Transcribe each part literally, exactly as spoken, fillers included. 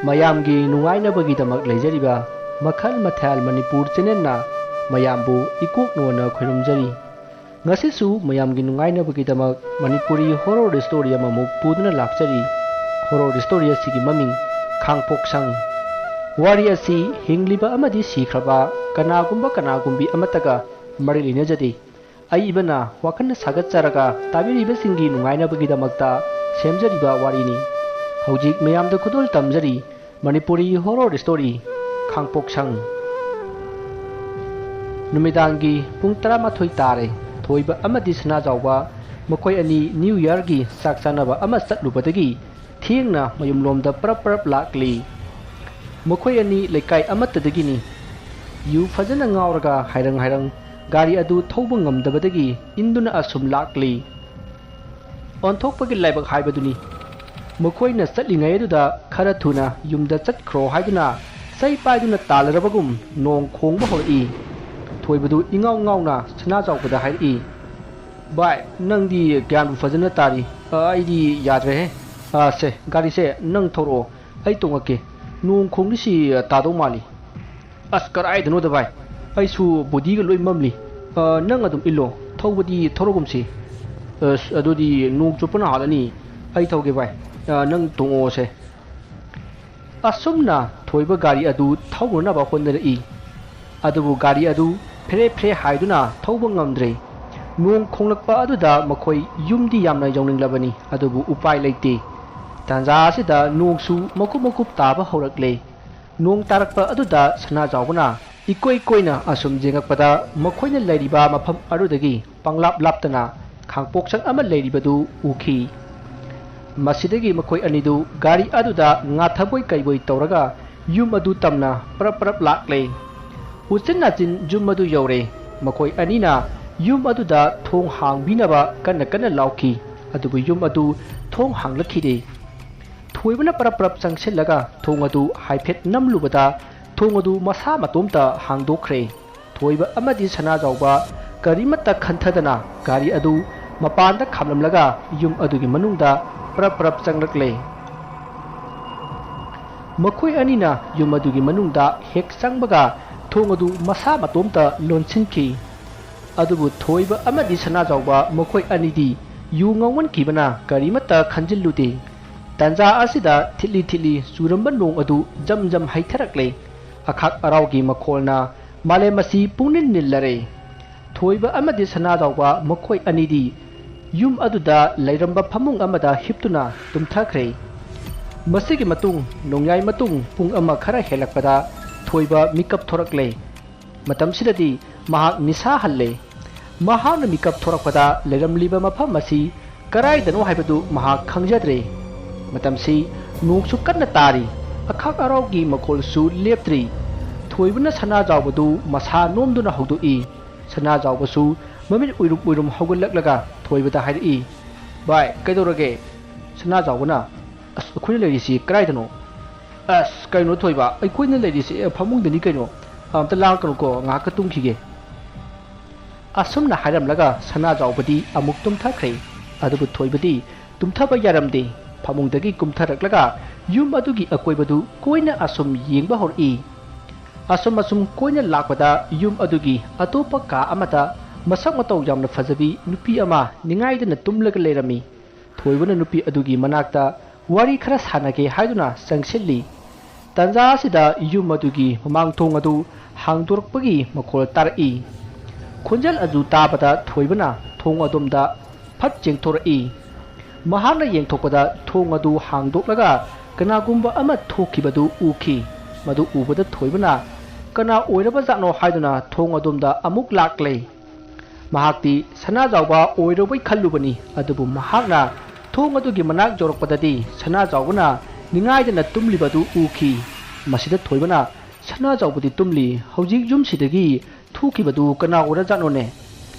ꯃꯌꯥꯝꯒꯤ ꯅꯨꯡꯉꯥꯏꯅꯕꯒꯤꯗꯃꯛ ꯂꯩꯖꯔꯤꯕ ꯃꯈꯜ ꯃꯊꯦꯜ ꯃꯅꯤꯄꯨꯔ ꯆꯦꯅꯦꯜꯅ ꯃꯌꯥꯝꯕꯨ ꯏꯀꯣꯛ ꯅꯣꯟꯅ ꯈꯣꯏꯔꯨꯝꯖꯔꯤ꯫ ꯉꯁꯤꯁꯨ ꯃꯌꯥꯝꯒꯤ ꯅꯨꯡꯉꯥꯏꯅꯕꯒꯤꯗꯃꯛ ꯃꯅꯤꯄꯨꯔꯤ ꯍꯣꯔꯣꯔ ꯁ꯭ꯇꯣꯔꯤ ꯑꯃꯃꯨꯛ ꯄꯨꯗꯨꯅ ꯂꯥꯛꯆꯔꯤ꯫ ꯍꯣꯔꯣꯔ ꯁ꯭ꯇꯣꯔꯤ ꯑꯁꯤꯒꯤ ꯃꯃꯤꯡ ꯈꯥꯡꯄꯣꯛꯁꯪ꯫ ꯋꯥꯔꯤ ꯑꯁꯤ ꯍꯤꯡꯂꯤꯕ ꯑꯃꯗꯤ ꯁꯤꯈ꯭ꯔꯕ ꯀꯅꯥꯒꯨꯝꯕ ꯀꯅꯥꯒꯨꯝꯕꯤ ꯑꯃꯠꯇꯒ ꯃꯔꯤ ꯂꯩꯅꯖꯗꯦ꯫ ꯑꯏꯕꯅ ꯋꯥꯈꯜ ꯁꯥꯒꯠꯆꯔꯒ ꯇꯥꯕꯤꯔꯤꯕꯁꯤꯡꯒꯤ ꯅꯨꯡꯉꯥꯏꯅꯕꯒꯤꯗꯃꯛꯇ ꯁꯦꯝꯖꯔꯤꯕ ꯋꯥꯔꯤꯅꯤ꯫ ꯍꯧꯖꯤꯛ ꯃꯌꯥꯝꯗ ꯈꯨꯗꯣꯜ ꯇꯝꯖꯔꯤ꯫ Manipuri horror story, ꯈꯥꯡꯄꯣꯛꯁꯪ꯫ ꯅꯨꯃꯤꯗꯥꯡꯒꯤ ꯄꯨꯡ ꯇꯔꯥꯃꯥꯊꯣꯏ ꯇꯥꯔꯦ꯫ ꯊꯣꯏꯕ ꯑꯃꯗꯤ ꯁꯅꯥꯖꯥꯎꯕ ꯃꯈꯣꯏ ꯑꯅꯤ ꯅ꯭ꯌꯨ ꯌꯔꯒꯤ ꯆꯥꯛ ꯆꯥꯅꯕ ꯑꯃ ꯆꯠꯂꯨꯕꯗꯒꯤ ꯊꯦꯡꯅ ꯃꯌꯨꯝꯂꯣꯝꯗ ꯄꯔꯞ ꯄꯔꯞ ꯂꯥꯛꯂꯤ꯫ ꯃꯈꯣꯏ ꯑꯅꯤ ꯂꯩꯀꯥꯏ ꯑꯃꯠꯇꯗꯒꯤꯅꯤ꯫ ꯌꯨ ꯐꯖꯅ ꯉꯥꯎꯔꯒ ꯍꯥꯏꯔꯪ ꯍꯥꯏꯔꯪ ꯒꯥꯔꯤ ꯑꯗꯨ ꯊꯧꯕ ꯉꯝꯗꯕꯗꯒꯤ ꯏꯟꯗꯨꯅ ꯑꯁꯨꯝ ꯂꯥꯛꯂꯤ꯫ ꯑꯣꯟꯊꯣꯛꯄꯒꯤ ꯂꯥꯏꯕꯛ ꯍꯥꯏꯕꯗꯨꯅꯤ꯫ ꯃꯈꯣꯏꯅ ꯆꯠꯂꯤꯉꯩ ꯑꯗꯨꯗ ꯈꯔ ꯊꯨꯅ ꯌꯨꯝꯗ ꯆꯠꯈ꯭ꯔꯣ ꯍꯥꯏꯗꯨꯅ ꯆꯩ ꯄꯥꯏꯗꯨꯅ ꯇꯥꯜꯂꯔꯕꯒꯨꯝ ꯅꯣꯡ ꯈꯣꯡꯕ ꯍꯧꯔꯛꯏ꯫ ꯊꯣꯏꯕꯗꯨ ꯏꯉꯥꯎ ꯉꯥꯎꯅ ꯁꯅꯥꯖꯥꯎꯕꯗ ꯍꯥꯏꯔꯛꯏ, "ꯚꯥꯏ, ꯅꯪꯗꯤ ꯒ꯭ꯌꯥꯟꯕꯨ ꯐꯖꯅ ꯇꯥꯔꯤ꯫ ꯑ, ꯑꯩꯗꯤ ꯌꯥꯗ꯭ꯔꯦꯍꯦ꯫ ꯑ, ꯁꯦ, ꯒꯥꯔꯤꯁꯦ ꯅꯪ ꯊꯧꯔꯛꯑꯣ, ꯑꯩ ꯇꯣꯡꯉꯛꯀꯦ꯫ ꯅꯣꯡ ꯈꯣꯡꯂꯤꯁꯤ ꯇꯥꯗꯧ ꯃꯥꯜꯂꯤ꯫" "ꯑꯁ, ꯀꯔꯥꯏꯗꯅꯣꯗ ꯚꯥꯏ, ꯑꯩꯁꯨ ꯕꯣꯗꯤꯒ ꯂꯣꯏ ꯃꯝꯂꯤ꯫ ꯑ, ꯅꯪ ꯑꯗꯨꯝ ꯏꯜꯂꯣ, ꯊꯧꯕꯗꯤ ꯊꯧꯔꯒꯨꯝꯁꯤ꯫" "ꯑꯁ, ꯑꯗꯨꯗꯤ ꯅꯣꯡ ꯆꯣꯠꯄꯅ ꯍꯥꯜꯂꯅꯤ꯫ ꯑꯩ ꯊꯧꯒꯦ ꯚꯥꯏ, ꯑ, ꯅꯪ ꯇꯣꯡꯉꯛꯑꯣꯁꯦ꯫" ꯑꯁꯨꯝꯅ ꯊꯣꯏꯕ ꯒꯥꯔꯤ ꯑꯗꯨ ꯊꯧꯅꯅꯕ ꯍꯣꯠꯅꯔꯛꯏ꯫ ꯑꯗꯨꯕꯨ ꯒꯥꯔꯤ ꯑꯗꯨ ꯐꯦꯔꯦ ꯐꯦꯔꯦ ꯍꯥꯏꯗꯨꯅ ꯊꯧꯕ ꯉꯝꯗ꯭ꯔꯦ꯫ ꯅꯣꯡ ꯈꯣꯡꯂꯛꯄ ꯑꯗꯨꯗ ꯃꯈꯣꯏ ꯌꯨꯝꯗꯤ ꯌꯥꯝꯅ ꯌꯧꯅꯤꯡꯂꯕꯅꯤ, ꯑꯗꯨꯕꯨ ꯎꯄꯥꯏ ꯂꯩꯇꯦ꯫ ꯇꯥꯟꯖꯥ ꯑꯁꯤꯗ ꯅꯣꯡꯁꯨ ꯃꯀꯨꯞ ꯃꯀꯨꯞ ꯇꯥꯕ ꯍꯧꯔꯛꯂꯦ꯫ ꯅꯣꯡ ꯇꯥꯔꯛꯄ ꯑꯗꯨꯗ ꯁꯅꯥꯖꯥꯎꯕꯅ ꯏꯀꯣꯏ ꯀꯣꯏꯅ ꯑꯁꯨꯝ ꯌꯦꯡꯉꯛꯄꯗ ꯃꯈꯣꯏꯅ ꯂꯩꯔꯤꯕ ꯃꯐꯝ ꯑꯗꯨꯗꯒꯤ ꯄꯪꯂꯥꯞ ꯂꯥꯞꯇꯅ ꯈꯥꯡꯄꯣꯛꯁꯪ ꯑꯃ ꯂꯩꯔꯤꯕꯗꯨ ꯎꯈꯤ꯫ ꯃꯁꯤꯗꯒꯤ ꯃꯈꯣꯏ ꯑꯅꯤꯗꯨ ꯒꯥꯔꯤ ꯑꯗꯨꯗ ꯉꯥꯊꯕꯣꯏ ꯀꯩꯕꯣꯏ ꯇꯧꯔꯒ ꯌꯨꯝ ꯑꯗꯨ ꯇꯝꯅ ꯄꯔꯞ ꯄꯔꯞ ꯂꯥꯛꯂꯦ꯫ ꯎꯆꯤꯟ ꯅꯥꯆꯤꯟ ꯌꯨꯝ ꯑꯗꯨ ꯌꯧꯔꯦ꯫ ꯃꯈꯣꯏ ꯑꯅꯤꯅ ꯌꯨꯝ ꯑꯗꯨꯗ ꯊꯣꯡ ꯍꯥꯡꯕꯤꯅꯕ ꯀꯟꯅ ꯀꯟꯅ ꯂꯥꯎꯈꯤ꯫ ꯑꯗꯨꯕꯨ ꯌꯨꯝ ꯑꯗꯨ ꯊꯣꯡ ꯍꯥꯡꯂꯛꯈꯤꯗꯦ꯫ ꯊꯣꯏꯕꯅ ꯄꯔꯞ ꯄꯔꯞ ꯆꯪꯁꯤꯜꯂꯒ ꯊꯣꯡ ꯑꯗꯨ ꯍꯥꯏꯐꯦꯠ ꯅꯝꯂꯨꯕꯗ ꯊꯣꯡ ꯑꯗꯨ ꯃꯁꯥ ꯃꯇꯣꯝꯇ ꯍꯥꯡꯗꯣꯛꯈ꯭ꯔꯦ꯫ ꯊꯣꯏꯕ ꯑꯃꯗꯤ ꯁꯅꯥꯖꯥꯎꯕ ꯀꯔꯤꯃꯠꯇ ꯈꯟꯊꯗꯅ ꯒꯥꯔꯤ ꯑꯗꯨ ꯃꯄꯥꯟꯗ ꯈꯥꯝꯂꯝꯂꯒ ꯌꯨꯝ ꯑꯗꯨꯒꯤ ꯃꯅꯨꯡꯗ ꯄꯔꯞ ꯄꯔꯞ ꯆꯪꯂꯛꯂꯦ꯫ ꯃꯈꯣꯏ ꯑꯅꯤꯅ ꯌꯨꯝ ꯑꯗꯨꯒꯤ ꯃꯅꯨꯡꯗ ꯍꯦꯛ ꯆꯪꯕꯒ ꯊꯣꯡ ꯑꯗꯨ ꯃꯁꯥ ꯃꯇꯣꯝꯇ ꯂꯣꯟꯁꯤꯟꯈꯤ꯫ ꯑꯗꯨꯕꯨ ꯊꯣꯏꯕ ꯑꯃꯗꯤ ꯁꯅꯥꯖꯥꯎꯕ ꯃꯈꯣꯏ ꯑꯅꯤꯗꯤ ꯌꯨ ꯉꯥꯎꯃꯟꯈꯤꯕꯅ ꯀꯔꯤꯃꯠꯇ ꯈꯟꯖꯤꯜꯂꯨꯗꯦ꯫ ꯇꯥꯟꯖꯥ ꯑꯁꯤꯗ ꯊꯤꯠꯂꯤ ꯊꯤꯠꯂꯤ ꯆꯨꯔꯝꯕ ꯅꯣꯡ ꯑꯗꯨ ꯖꯝ ꯖꯝ ꯍꯩꯊꯔꯛꯂꯦ꯫ ꯑꯈꯥꯛ ꯑꯔꯥꯎꯒꯤ ꯃꯈꯣꯜꯅ ꯃꯥꯂꯦꯝ ꯑꯁꯤ ꯄꯨꯡꯅꯤꯜ ꯅꯤꯜꯂꯔꯦ꯫ ꯊꯣꯏꯕ ꯑꯃꯗꯤ ꯁꯅꯥꯖꯥꯎꯕ ꯃꯈꯣꯏ ꯑꯅꯤꯗꯤ ꯌꯨꯝ ꯑꯗꯨꯗ ꯂꯩꯔꯝꯕ ꯐꯃꯨꯡ ꯑꯃꯗ ꯍꯤꯞꯇꯨꯅ ꯇꯨꯝꯊꯈ꯭ꯔꯦ꯫ ꯃꯁꯤꯒꯤ ꯃꯇꯨꯡ ꯅꯣꯡꯌꯥꯏ ꯃꯇꯨꯡ ꯄꯨꯡ ꯑꯃ ꯈꯔ ꯍꯦꯜꯂꯛꯄꯗ ꯊꯣꯏꯕ ꯃꯤꯀꯞ ꯊꯣꯔꯛꯂꯦ꯫ ꯃꯇꯝꯁꯤꯗꯗꯤ ꯃꯍꯥꯛ ꯅꯤꯁꯥ ꯍꯜꯂꯦ꯫ ꯃꯍꯥꯛꯅ ꯃꯤꯀꯞ ꯊꯣꯔꯛꯄꯗ ꯂꯩꯔꯝꯂꯤꯕ ꯃꯐꯝ ꯑꯁꯤ ꯀꯗꯥꯏꯗꯅꯣ ꯍꯥꯏꯕꯗꯨ ꯃꯍꯥꯛ ꯈꯪꯖꯗ꯭ꯔꯦ꯫ ꯃꯇꯝꯁꯤ ꯅꯣꯡꯁꯨ ꯀꯟꯅ ꯇꯥꯔꯤ꯫ ꯑꯈꯥꯛ ꯑꯔꯥꯎꯒꯤ ꯃꯈꯣꯜꯁꯨ ꯂꯦꯞꯇ꯭ꯔꯤ꯫ ꯊꯣꯏꯕꯅ ꯁꯅꯥꯖꯥꯎꯕꯗꯨ ꯃꯁꯥ ꯅꯣꯝꯗꯨꯅ ꯍꯧꯗꯣꯛꯏ꯫ ꯁꯅꯥꯖꯥꯎꯕꯁꯨ ꯃꯃꯤꯠ ꯎꯏꯔꯨꯝ ꯎꯏꯔꯨꯝ ꯍꯧꯒꯠꯂꯛꯂꯒ ꯊꯣꯏꯕꯗ ꯍꯥꯏꯔꯛꯏ, "ꯚꯥꯏ, ꯀꯩꯗꯧꯔꯒꯦ?" ꯁꯅꯥꯖꯥꯎꯕꯅ, "ꯑꯁ, ꯑꯩꯈꯣꯏꯅ ꯂꯩꯔꯤꯁꯤ ꯀꯗꯥꯏꯗꯅꯣ?" "ꯑꯁ, ꯀꯩꯅꯣ ꯊꯣꯏꯕ, ꯑꯩꯈꯣꯏꯅ ꯂꯩꯔꯤꯁꯤ ꯐꯃꯨꯡꯗꯅꯤ ꯀꯩꯅꯣ꯫ ꯑꯝꯇ ꯂꯥꯡꯉꯛꯀꯅꯨꯀꯣ, ꯉꯥꯏꯍꯥꯛꯀ ꯇꯨꯝꯈꯤꯒꯦ꯫" ꯑꯁꯨꯝꯅ ꯍꯥꯏꯔꯝꯂꯒ ꯁꯅꯥꯖꯥꯎꯕꯗꯤ ꯑꯃꯨꯛ ꯇꯨꯝꯊꯈ꯭ꯔꯦ꯫ ꯑꯗꯨꯕꯨ ꯊꯣꯏꯕꯗꯤ ꯇꯨꯝꯊꯕ ꯌꯥꯔꯝꯗꯦ꯫ ꯐꯃꯨꯡꯗꯒꯤ ꯀꯨꯝꯊꯔꯛꯂꯒ ꯌꯨꯝ ꯑꯗꯨꯒꯤ ꯑꯀꯣꯏꯕꯗꯨ ꯀꯣꯏꯅ ꯑꯁꯨꯝ ꯌꯦꯡꯕ ꯍꯧꯔꯛꯏ꯫ ꯑꯁꯨꯝ ꯑꯁꯨꯝ ꯀꯣꯏꯅ ꯂꯥꯛꯄꯗ ꯌꯨꯝ ꯑꯗꯨꯒꯤ ꯑꯇꯣꯞꯄ ꯀꯥ ꯑꯃꯗ ꯃꯁꯛ ꯃꯇꯧ ꯌꯥꯝꯅ ꯐꯖꯕꯤ ꯅꯨꯄꯤ ꯑꯃ ꯅꯤꯡꯉꯥꯏꯗꯅ ꯇꯨꯝꯂꯒ ꯂꯩꯔꯝꯃꯤ꯫ ꯊꯣꯏꯕꯅ ꯅꯨꯄꯤ ꯑꯗꯨꯒꯤ ꯃꯅꯥꯛꯇ ꯋꯥꯔꯤ ꯈꯔ ꯁꯥꯟꯅꯒꯦ ꯍꯥꯏꯗꯨꯅ ꯆꯪꯁꯤꯜꯂꯤ꯫ ꯇꯥꯟꯖꯥ ꯑꯁꯤꯗ ꯌꯨꯝ ꯑꯗꯨꯒꯤ ꯃꯃꯥꯡ ꯊꯣꯡ ꯑꯗꯨ ꯍꯥꯡꯗꯣꯔꯛꯄꯒꯤ ꯃꯈꯣꯜ ꯇꯥꯔꯛꯏ꯫ ꯈꯣꯟꯖꯦꯜ ꯑꯗꯨ ꯇꯥꯕꯗ ꯊꯣꯏꯕꯅ ꯊꯣꯡ ꯑꯗꯣꯝꯗ ꯐꯠ ꯆꯦꯡꯊꯣꯔꯛꯏ꯫ ꯃꯍꯥꯛꯅ ꯌꯦꯡꯊꯣꯛꯄꯗ ꯊꯣꯡ ꯑꯗꯨ ꯍꯥꯡꯗꯣꯛꯂꯒ ꯀꯅꯥꯒꯨꯝꯕ ꯑꯃ ꯊꯣꯛꯈꯤꯕꯗꯨ ꯎꯈꯤ꯫ ꯃꯗꯨ ꯎꯕꯗ ꯊꯣꯏꯕꯅ "ꯀꯅꯥ ꯑꯣꯏꯔꯕꯖꯥꯠꯅꯣ?" ꯍꯥꯏꯗꯨꯅ ꯊꯣꯡ ꯑꯗꯣꯝꯗ ꯑꯃꯨꯛ ꯂꯥꯛꯂꯦ꯫ ꯃꯍꯥꯛꯇꯤ ꯁꯅꯥꯖꯥꯎꯕ ꯑꯣꯏꯔꯕꯣꯏ ꯈꯜꯂꯨꯕꯅꯤ, ꯑꯗꯨꯕꯨ ꯃꯍꯥꯛꯅ ꯊꯣꯡ ꯑꯗꯨꯒꯤ ꯃꯅꯥꯛ ꯌꯧꯔꯛꯄꯗꯗꯤ ꯁꯅꯥꯖꯥꯎꯕꯅ ꯅꯤꯡꯉꯥꯏꯗꯅ ꯇꯨꯝꯂꯤꯕꯗꯨ ꯎꯈꯤ꯫ ꯃꯁꯤꯗ ꯊꯣꯏꯕꯅ, "ꯁꯅꯥꯖꯥꯎꯕꯗꯤ ꯇꯨꯝꯂꯤ, ꯍꯧꯖꯤꯛ ꯌꯨꯝꯁꯤꯗꯒꯤ ꯊꯣꯛꯈꯤꯕꯗꯨ ꯀꯅꯥ ꯑꯣꯏꯔꯖꯥꯠꯅꯣꯅꯦ?"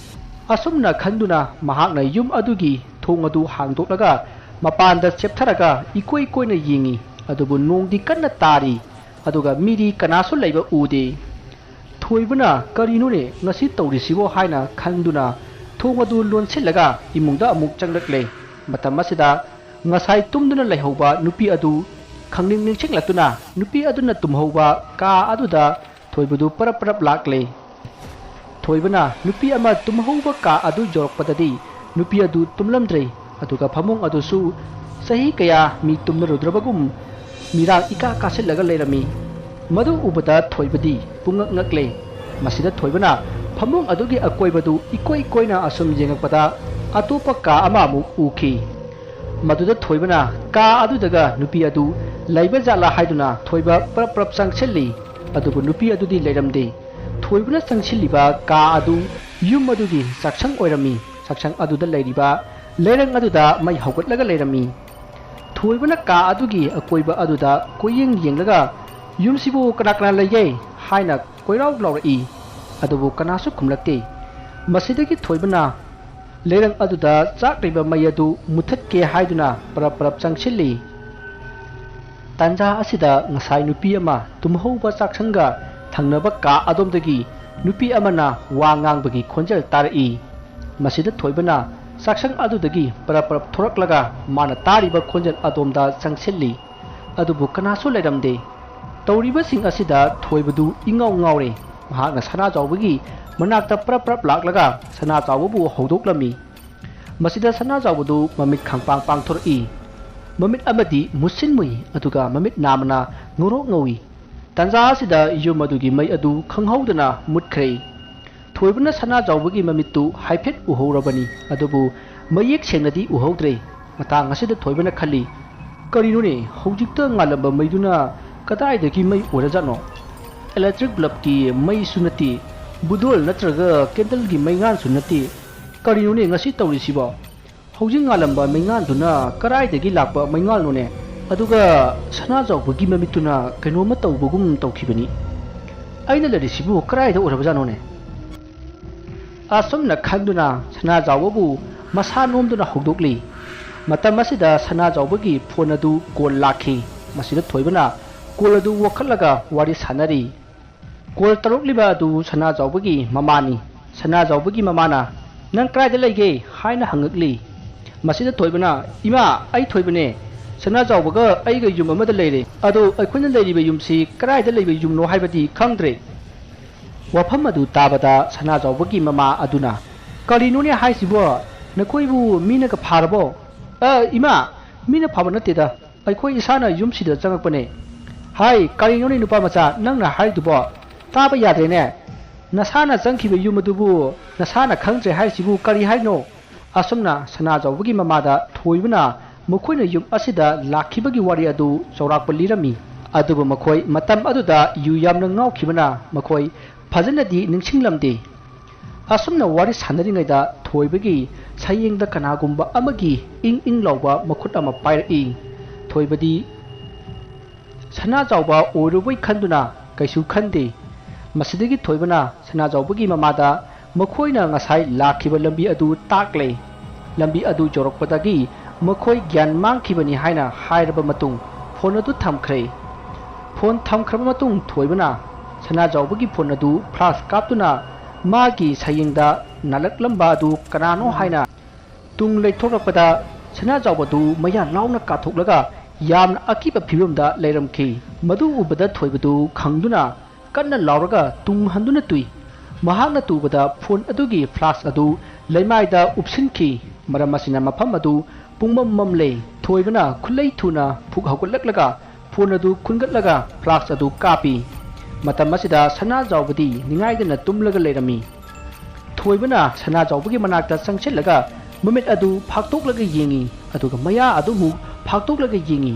ꯑꯁꯨꯝꯅ ꯈꯟꯗꯨꯅ ꯃꯍꯥꯛꯅ ꯌꯨꯝ ꯑꯗꯨꯒꯤ ꯊꯣꯡ ꯑꯗꯨ ꯍꯥꯡꯗꯣꯛꯂꯒ ꯃꯄꯥꯟꯗ ꯆꯦꯞꯊꯔꯒ ꯏꯀꯣꯏ ꯀꯣꯏꯅ ꯌꯦꯡꯉꯤ꯫ ꯑꯗꯨꯕꯨ ꯅꯣꯡꯗꯤ ꯀꯟꯅ ꯇꯥꯔꯤ, ꯑꯗꯨꯒ ꯃꯤꯗꯤ ꯀꯅꯥꯁꯨ ꯂꯩꯕ ꯎꯗꯦ꯫ ꯊꯣꯏꯕꯅ, "ꯀꯔꯤꯅꯣꯅꯦ ꯉꯁꯤ ꯇꯧꯔꯤꯁꯤꯕꯣ?" ꯍꯥꯏꯅ ꯈꯟꯗꯨꯅ ꯊꯣꯡ ꯑꯗꯨ ꯂꯣꯟꯁꯤꯜꯂꯒ ꯏꯃꯨꯡꯗ ꯑꯃꯨꯛ ꯆꯪꯂꯛꯂꯦ꯫ ꯃꯇꯝ ꯑꯁꯤꯗ ꯉꯁꯥꯏ ꯇꯨꯝꯗꯨꯅ ꯂꯩꯍꯧꯕ ꯅꯨꯄꯤ ꯑꯗꯨ ꯈꯪꯅꯤꯡ ꯅꯤꯡꯁꯤꯡꯂꯛꯇꯨꯅ ꯅꯨꯄꯤ ꯑꯗꯨꯅ ꯇꯨꯝꯍꯧꯕ ꯀꯥ ꯑꯗꯨꯗ ꯊꯣꯏꯕꯗꯨ ꯄꯔꯞ ꯄꯔꯞ ꯂꯥꯛꯂꯦ꯫ ꯊꯣꯏꯕꯅ ꯅꯨꯄꯤ ꯑꯃ ꯇꯨꯝꯍꯧꯕ ꯀꯥ ꯑꯗꯨ ꯌꯧꯔꯛꯄꯗꯗꯤ ꯅꯨꯄꯤ ꯑꯗꯨ ꯇꯨꯝꯂꯝꯗ꯭ꯔꯦ꯫ ꯑꯗꯨꯒ ꯐꯃꯨꯡ ꯑꯗꯨꯁꯨ ꯆꯍꯤ ꯀꯌꯥ ꯃꯤ ꯇꯨꯝꯅꯔꯨꯗ꯭ꯔꯕꯒꯨꯝ ꯃꯤꯔꯥꯡ ꯏꯀꯥ ꯀꯥꯁꯤꯜꯂꯒ ꯂꯩꯔꯝꯃꯤ꯫ ꯃꯗꯨ ꯎꯕꯗ ꯊꯣꯏꯕꯗꯤ ꯄꯨꯡꯉꯛ ꯉꯛꯂꯦ꯫ ꯃꯁꯤꯗ ꯊꯣꯏꯕꯅ ꯐꯃꯨꯡ ꯑꯗꯨꯒꯤ ꯑꯀꯣꯏꯕꯗꯨ ꯏꯀꯣꯏ ꯀꯣꯏꯅ ꯑꯁꯨꯝ ꯌꯦꯡꯉꯛꯄꯗ ꯑꯇꯣꯞꯄ ꯀꯥ ꯑꯃ ꯑꯃꯨꯛ ꯎꯈꯤ꯫ ꯃꯗꯨꯗ ꯊꯣꯏꯕꯅ ꯀꯥ ꯑꯗꯨꯗꯒ ꯅꯨꯄꯤ ꯑꯗꯨ ꯂꯩꯕ ꯖꯥꯠꯂꯥ ꯍꯥꯏꯗꯨꯅ ꯊꯣꯏꯕ ꯄ꯭ꯔꯞ ꯄ꯭ꯔꯞ ꯆꯪꯁꯤꯜꯂꯤ꯫ ꯑꯗꯨꯕꯨ ꯅꯨꯄꯤ ꯑꯗꯨꯗꯤ ꯂꯩꯔꯝꯗꯦ꯫ ꯊꯣꯏꯕꯅ ꯆꯪꯁꯤꯜꯂꯤꯕ ꯀꯥ ꯑꯗꯨ ꯌꯨꯝ ꯑꯗꯨꯒꯤ ꯆꯥꯛꯁꯪ ꯑꯣꯏꯔꯝꯃꯤ꯫ ꯆꯥꯛꯁꯪ ꯑꯗꯨꯗ ꯂꯩꯔꯤꯕ ꯂꯩꯔꯪ ꯑꯗꯨꯗ ꯃꯩ ꯍꯧꯒꯠꯂꯒ ꯂꯩꯔꯝꯃꯤ꯫ ꯊꯣꯏꯕꯅ ꯀꯥ ꯑꯗꯨꯒꯤ ꯑꯀꯣꯏꯕ ꯑꯗꯨꯗ ꯀꯣꯏꯌꯦꯡ ꯌꯦꯡꯂꯒ, "ꯌꯨꯝꯁꯤꯕꯨ ꯀꯅꯥ ꯀꯅꯥ ꯂꯩꯒꯦ?" ꯍꯥꯏꯅ ꯀꯣꯏꯔꯥꯎ ꯂꯥꯎꯔꯛꯏ꯫ ꯑꯗꯨꯕꯨ ꯀꯅꯥꯁꯨ ꯈꯨꯝꯂꯛꯇꯦ꯫ ꯃꯁꯤꯗꯒꯤ ꯊꯣꯏꯕꯅ ꯂꯩꯔꯪ ꯑꯗꯨꯗ ꯆꯥꯛꯂꯤꯕ ꯃꯩ ꯑꯗꯨ ꯃꯨꯊꯠꯀꯦ ꯍꯥꯏꯗꯨꯅ ꯄꯔꯞ ꯄꯔꯞ ꯆꯪꯁꯤꯜꯂꯤ꯫ ꯇꯥꯟꯖꯥ ꯑꯁꯤꯗ ꯉꯁꯥꯏ ꯅꯨꯄꯤ ꯑꯃ ꯇꯨꯝꯍꯧꯕ ꯆꯥꯛꯁꯪꯒ ꯊꯪꯅꯕ ꯀꯥ ꯑꯗꯣꯝꯗꯒꯤ ꯅꯨꯄꯤ ꯑꯃꯅ ꯋꯥ ꯉꯥꯡꯕꯒꯤ ꯈꯣꯟꯖꯦꯜ ꯇꯥꯔꯛꯏ꯫ ꯃꯁꯤꯗ ꯊꯣꯏꯕꯅ ꯆꯥꯛꯁꯪ ꯑꯗꯨꯗꯒꯤ ꯄꯔꯞ ꯄꯔꯞ ꯊꯣꯔꯛꯂꯒ ꯃꯥꯅ ꯇꯥꯔꯤꯕ ꯈꯣꯟꯖꯦꯜ ꯑꯗꯣꯝꯗ ꯆꯪꯁꯤꯜꯂꯤ꯫ ꯑꯗꯨꯕꯨ ꯀꯅꯥꯁꯨ ꯂꯩꯔꯝꯗꯦ꯫ ꯇꯧꯔꯤꯕꯁꯤꯡ ꯑꯁꯤꯗ ꯊꯣꯏꯕꯗꯨ ꯏꯉꯥꯎ ꯉꯥꯎꯔꯦ꯫ ꯃꯍꯥꯛꯅ ꯁꯅꯥꯖꯥꯎꯕꯒꯤ ꯃꯅꯥꯛꯇ ꯄ꯭ꯔꯞ ꯄ꯭ꯔꯞ ꯂꯥꯛꯂꯒ ꯁꯅꯥꯖꯥꯎꯕꯕꯨ ꯍꯧꯗꯣꯛꯂꯝꯃꯤ꯫ ꯃꯁꯤꯗ ꯁꯅꯥꯖꯥꯎꯕꯗꯨ ꯃꯃꯤꯠ ꯈꯪꯄꯥꯡ ꯄꯥꯡꯊꯣꯔꯛꯏ꯫ ꯃꯃꯤꯠ ꯑꯃꯗꯤ ꯃꯨꯁꯤꯟ ꯃꯨꯏ, ꯑꯗꯨꯒ ꯃꯃꯤꯠ ꯅꯥꯝꯃꯅ ꯉꯧꯔꯣꯛ ꯉꯧꯏ꯫ ꯇꯥꯟꯖꯥ ꯑꯁꯤꯗ ꯌꯨꯝ ꯑꯗꯨꯒꯤ ꯃꯩ ꯑꯗꯨ ꯈꯪꯍꯧꯗꯅ ꯃꯨꯠꯈ꯭ꯔꯦ꯫ ꯊꯣꯏꯕꯅ ꯁꯅꯥꯖꯥꯎꯕꯒꯤ ꯃꯃꯤꯠꯇꯨ ꯍꯥꯏꯐꯦꯠ ꯎꯍꯧꯔꯕꯅꯤ, ꯑꯗꯨꯕꯨ ꯃꯌꯦꯛ ꯁꯦꯡꯅꯗꯤ ꯎꯍꯧꯗ꯭ꯔꯦ꯫ ꯃꯇꯥꯡ ꯑꯁꯤꯗ ꯊꯣꯏꯕꯅ ꯈꯜꯂꯤ, "ꯀꯔꯤꯅꯣꯅꯦ, ꯍꯧꯖꯤꯛꯇ ꯉꯥꯜꯂꯝꯕ ꯃꯩꯗꯨꯅ ꯀꯗꯥꯏꯗꯒꯤ ꯃꯩ ꯑꯣꯏꯔꯖꯥꯠꯅꯣ? ꯏꯂꯦꯛꯇ꯭ꯔꯤꯛ ꯕꯜꯕꯀꯤ ꯃꯩꯁꯨ ꯅꯠꯇꯦ, ꯕꯨꯗꯣꯜ ꯅꯠꯇ꯭ꯔꯒ ꯀꯦꯟꯗꯜꯒꯤ ꯃꯩꯉꯥꯜꯁꯨ ꯅꯠꯇꯦ꯫ ꯀꯔꯤꯅꯣꯅꯦ ꯉꯁꯤ ꯇꯧꯔꯤꯁꯤꯕꯣ? ꯍꯧꯖꯤꯛ ꯉꯥꯜꯂꯝꯕ ꯃꯩꯉꯥꯜꯗꯨꯅ ꯀꯗꯥꯏꯗꯒꯤ ꯂꯥꯛꯄ ꯃꯩꯉꯥꯜꯅꯣꯅꯦ? ꯑꯗꯨꯒ ꯁꯅꯥꯖꯥꯎꯕꯒꯤ ꯃꯃꯤꯠꯇꯨꯅ ꯀꯩꯅꯣꯝꯃ ꯇꯧꯕꯒꯨꯝ ꯇꯧꯈꯤꯕꯅꯤ꯫ ꯑꯩꯅ ꯂꯩꯔꯤꯁꯤꯕꯨ ꯀꯗꯥꯏꯗ ꯑꯣꯏꯔꯕꯖꯥꯠꯅꯣꯅꯦ?" ꯑꯁꯨꯝꯅ ꯈꯟꯗꯨꯅ ꯁꯅꯥꯖꯥꯎꯕꯕꯨ ꯃꯁꯥ ꯅꯣꯝꯗꯨꯅ ꯍꯧꯗꯣꯛꯂꯤ꯫ ꯃꯇꯝ ꯑꯁꯤꯗ ꯁꯅꯥꯖꯥꯎꯕꯒꯤ ꯐꯣꯟ ꯑꯗꯨ ꯀꯣꯜ ꯂꯥꯛꯈꯤ꯫ ꯃꯁꯤꯗ ꯊꯣꯏꯕꯅ ꯀꯣꯜ ꯑꯗꯨ ꯋꯥꯈꯠꯂꯒ ꯋꯥꯔꯤ ꯁꯥꯟꯅꯔꯤ꯫ ꯀꯣꯜ ꯇꯧꯔꯛꯂꯤꯕ ꯑꯗꯨ ꯁꯅꯥꯖꯥꯎꯕꯒꯤ ꯃꯃꯥꯅꯤ꯫ ꯁꯅꯥꯖꯥꯎꯕꯒꯤ ꯃꯃꯥꯅ, "ꯅꯪ ꯀꯗꯥꯏꯗ ꯂꯩꯒꯦ?" ꯍꯥꯏꯅ ꯍꯪꯉꯛꯂꯤ꯫ ꯃꯁꯤꯗ ꯊꯣꯏꯕꯅ, "ꯏꯃꯥ, ꯑꯩ ꯊꯣꯏꯕꯅꯦ꯫ "ꯁꯅꯥꯖꯥꯎꯕꯒ ꯑꯩꯒ ꯌꯨꯝ ꯑꯃꯗ ꯂꯩꯔꯦ꯫ ꯑꯗꯣ ꯑꯩꯈꯣꯏꯅ ꯂꯩꯔꯤꯕ ꯌꯨꯝꯁꯤ ꯀꯗꯥꯏꯗ ꯂꯩꯕ ꯌꯨꯝꯅꯣ ꯍꯥꯏꯕꯗꯤ ꯈꯪꯗ꯭ꯔꯦ꯫" ꯋꯥꯐꯝ ꯑꯗꯨ ꯇꯥꯕꯗ ꯁꯅꯥꯖꯥꯎꯕꯒꯤ ꯃꯃꯥ ꯑꯗꯨꯅ, "ꯀꯔꯤꯅꯣꯅꯦ ꯍꯥꯏꯁꯤꯕꯣ? ꯅꯈꯣꯏꯕꯨ ꯃꯤꯅꯒ ꯐꯥꯔꯕꯣ?" "ꯑ, ꯏꯃꯥ, ꯃꯤꯅ ꯐꯥꯕ ꯅꯠꯇꯦꯗ, ꯑꯩꯈꯣꯏ ꯏꯁꯥꯅ ꯌꯨꯝꯁꯤꯗ ꯆꯪꯉꯛꯄꯅꯦ꯫" "ꯍꯥꯏ, ꯀꯔꯤꯅꯣꯅꯦ ꯅꯨꯄꯥ ꯃꯆꯥ ꯅꯪꯅ ꯍꯥꯏꯔꯤꯗꯨꯕꯣ? ꯇꯥꯕ ꯌꯥꯗ꯭ꯔꯦꯅꯦ꯫ ꯅꯁꯥꯅ ꯆꯪꯈꯤꯕ ꯌꯨꯝ ꯑꯗꯨꯕꯨ ꯅꯁꯥꯅ ꯈꯪꯗ꯭ꯔꯦ ꯍꯥꯏꯔꯤꯁꯤꯕꯨ ꯀꯔꯤ ꯍꯥꯏꯅꯣ?" ꯑꯁꯨꯝꯅ ꯁꯅꯥꯖꯥꯎꯕꯒꯤ ꯃꯃꯥꯗ ꯊꯣꯏꯕꯅ ꯃꯈꯣꯏꯅ ꯌꯨꯝ ꯑꯁꯤꯗ ꯂꯥꯛꯈꯤꯕꯒꯤ ꯋꯥꯔꯤ ꯑꯗꯨ ꯆꯥꯎꯔꯥꯛꯄ ꯂꯤꯔꯝꯃꯤ꯫ ꯑꯗꯨꯕꯨ ꯃꯈꯣꯏ ꯃꯇꯝ ꯑꯗꯨꯗ ꯌꯨ ꯌꯥꯝꯅ ꯉꯥꯎꯈꯤꯕꯅ ꯃꯈꯣꯏ ꯐꯖꯅꯗꯤ ꯅꯤꯡꯁꯤꯡꯂꯝꯗꯦ꯫ ꯑꯁꯨꯝꯅ ꯋꯥꯔꯤ ꯁꯥꯟꯅꯔꯤꯉꯩꯗ ꯊꯣꯏꯕꯒꯤ ꯁꯌꯦꯡꯗ ꯀꯅꯥꯒꯨꯝꯕ ꯑꯃꯒꯤ ꯏꯪ ꯏꯪ ꯂꯥꯎꯕ ꯃꯈꯨꯠ ꯑꯃ ꯄꯥꯏꯔꯛꯏ꯫ ꯊꯣꯏꯕꯗꯤ ꯁꯅꯥꯖꯥꯎꯕ ꯑꯣꯏꯔꯨꯕꯩ ꯈꯟꯗꯨꯅ ꯀꯩꯁꯨ ꯈꯟꯗꯦ꯫ ꯃꯁꯤꯗꯒꯤ ꯊꯣꯏꯕꯅ ꯁꯅꯥꯖꯥꯎꯕꯒꯤ ꯃꯃꯥꯗ ꯃꯈꯣꯏꯅ ꯉꯁꯥꯏ ꯂꯥꯛꯈꯤꯕ ꯂꯝꯕꯤ ꯑꯗꯨ ꯇꯥꯛꯂꯦ꯫ ꯂꯝꯕꯤ ꯑꯗꯨ ꯌꯧꯔꯛꯄꯗꯒꯤ ꯃꯈꯣꯏ ꯒ꯭ꯌꯥꯟ ꯃꯥꯡꯈꯤꯕꯅꯤ ꯍꯥꯏꯅ ꯍꯥꯏꯔꯕ ꯃꯇꯨꯡ ꯐꯣꯟ ꯑꯗꯨ ꯊꯝꯈ꯭ꯔꯦ꯫ ꯐꯣꯟ ꯊꯝꯈ꯭ꯔꯕ ꯃꯇꯨꯡ ꯊꯣꯏꯕꯅ ꯁꯅꯥꯖꯥꯎꯕꯒꯤ ꯐꯣꯟ ꯑꯗꯨ ꯐ꯭ꯂꯥꯁ ꯀꯥꯞꯇꯨꯅ ꯃꯥꯒꯤ ꯁꯌꯦꯡꯗ ꯅꯥꯜꯂꯛꯂꯝꯕ ꯑꯗꯨ ꯀꯅꯥꯅꯣ ꯍꯥꯏꯅ ꯇꯨꯡ ꯂꯩꯊꯣꯛꯂꯛꯄꯗ ꯁꯅꯥꯖꯥꯎꯕꯗꯨ ꯃꯌꯥ ꯂꯥꯎꯅ ꯀꯥꯊꯣꯛꯂꯒ ꯌꯥꯝꯅ ꯑꯀꯤꯕ ꯐꯤꯕꯝꯗ ꯂꯩꯔꯝꯈꯤ꯫ ꯃꯗꯨ ꯎꯕꯗ ꯊꯣꯏꯕꯗꯨ ꯈꯪꯗꯨꯅ ꯀꯟꯅ ꯂꯥꯎꯔꯒ ꯇꯨꯡ ꯍꯟꯗꯨꯅ ꯇꯨꯏ꯫ ꯃꯍꯥꯛꯅ ꯇꯨꯕꯗ ꯐꯣꯟ ꯑꯗꯨꯒꯤ ꯐ꯭ꯂꯥꯁ ꯑꯗꯨ ꯂꯩꯃꯥꯏꯗ ꯎꯞꯁꯤꯟꯈꯤ꯫ ꯃꯔꯝ ꯑꯁꯤꯅ ꯃꯐꯝ ꯑꯗꯨ ꯄꯨꯡꯃꯝ ꯃꯝꯂꯦ꯫ ꯊꯣꯏꯕꯅ ꯈꯨꯠꯂꯩ ꯊꯨꯅ ꯐꯨꯛ ꯍꯧꯒꯠꯂꯛꯂꯒ ꯐꯣꯟ ꯑꯗꯨ ꯈꯨꯟꯒꯠꯂꯒ ꯐ꯭ꯂꯥꯁ ꯑꯗꯨ ꯀꯥꯞꯄꯤ꯫ ꯃꯇꯝ ꯑꯁꯤꯗ ꯁꯅꯥꯖꯥꯎꯕꯗꯤ ꯅꯤꯡꯉꯥꯏꯗꯅ ꯇꯨꯝꯂꯒ ꯂꯩꯔꯝꯃꯤ꯫ ꯊꯣꯏꯕꯅ ꯁꯅꯥꯖꯥꯎꯕꯒꯤ ꯃꯅꯥꯛꯇ ꯆꯪꯁꯤꯜꯂꯒ ꯃꯃꯤꯠ ꯑꯗꯨ ꯐꯥꯛꯇꯣꯛꯂꯒ ꯌꯦꯡꯉꯤ, ꯑꯗꯨꯒ ꯃꯌꯥ ꯑꯗꯨ ꯑꯃꯨꯛ ꯐꯥꯛꯇꯣꯛꯂꯒ ꯌꯦꯡꯉꯤ꯫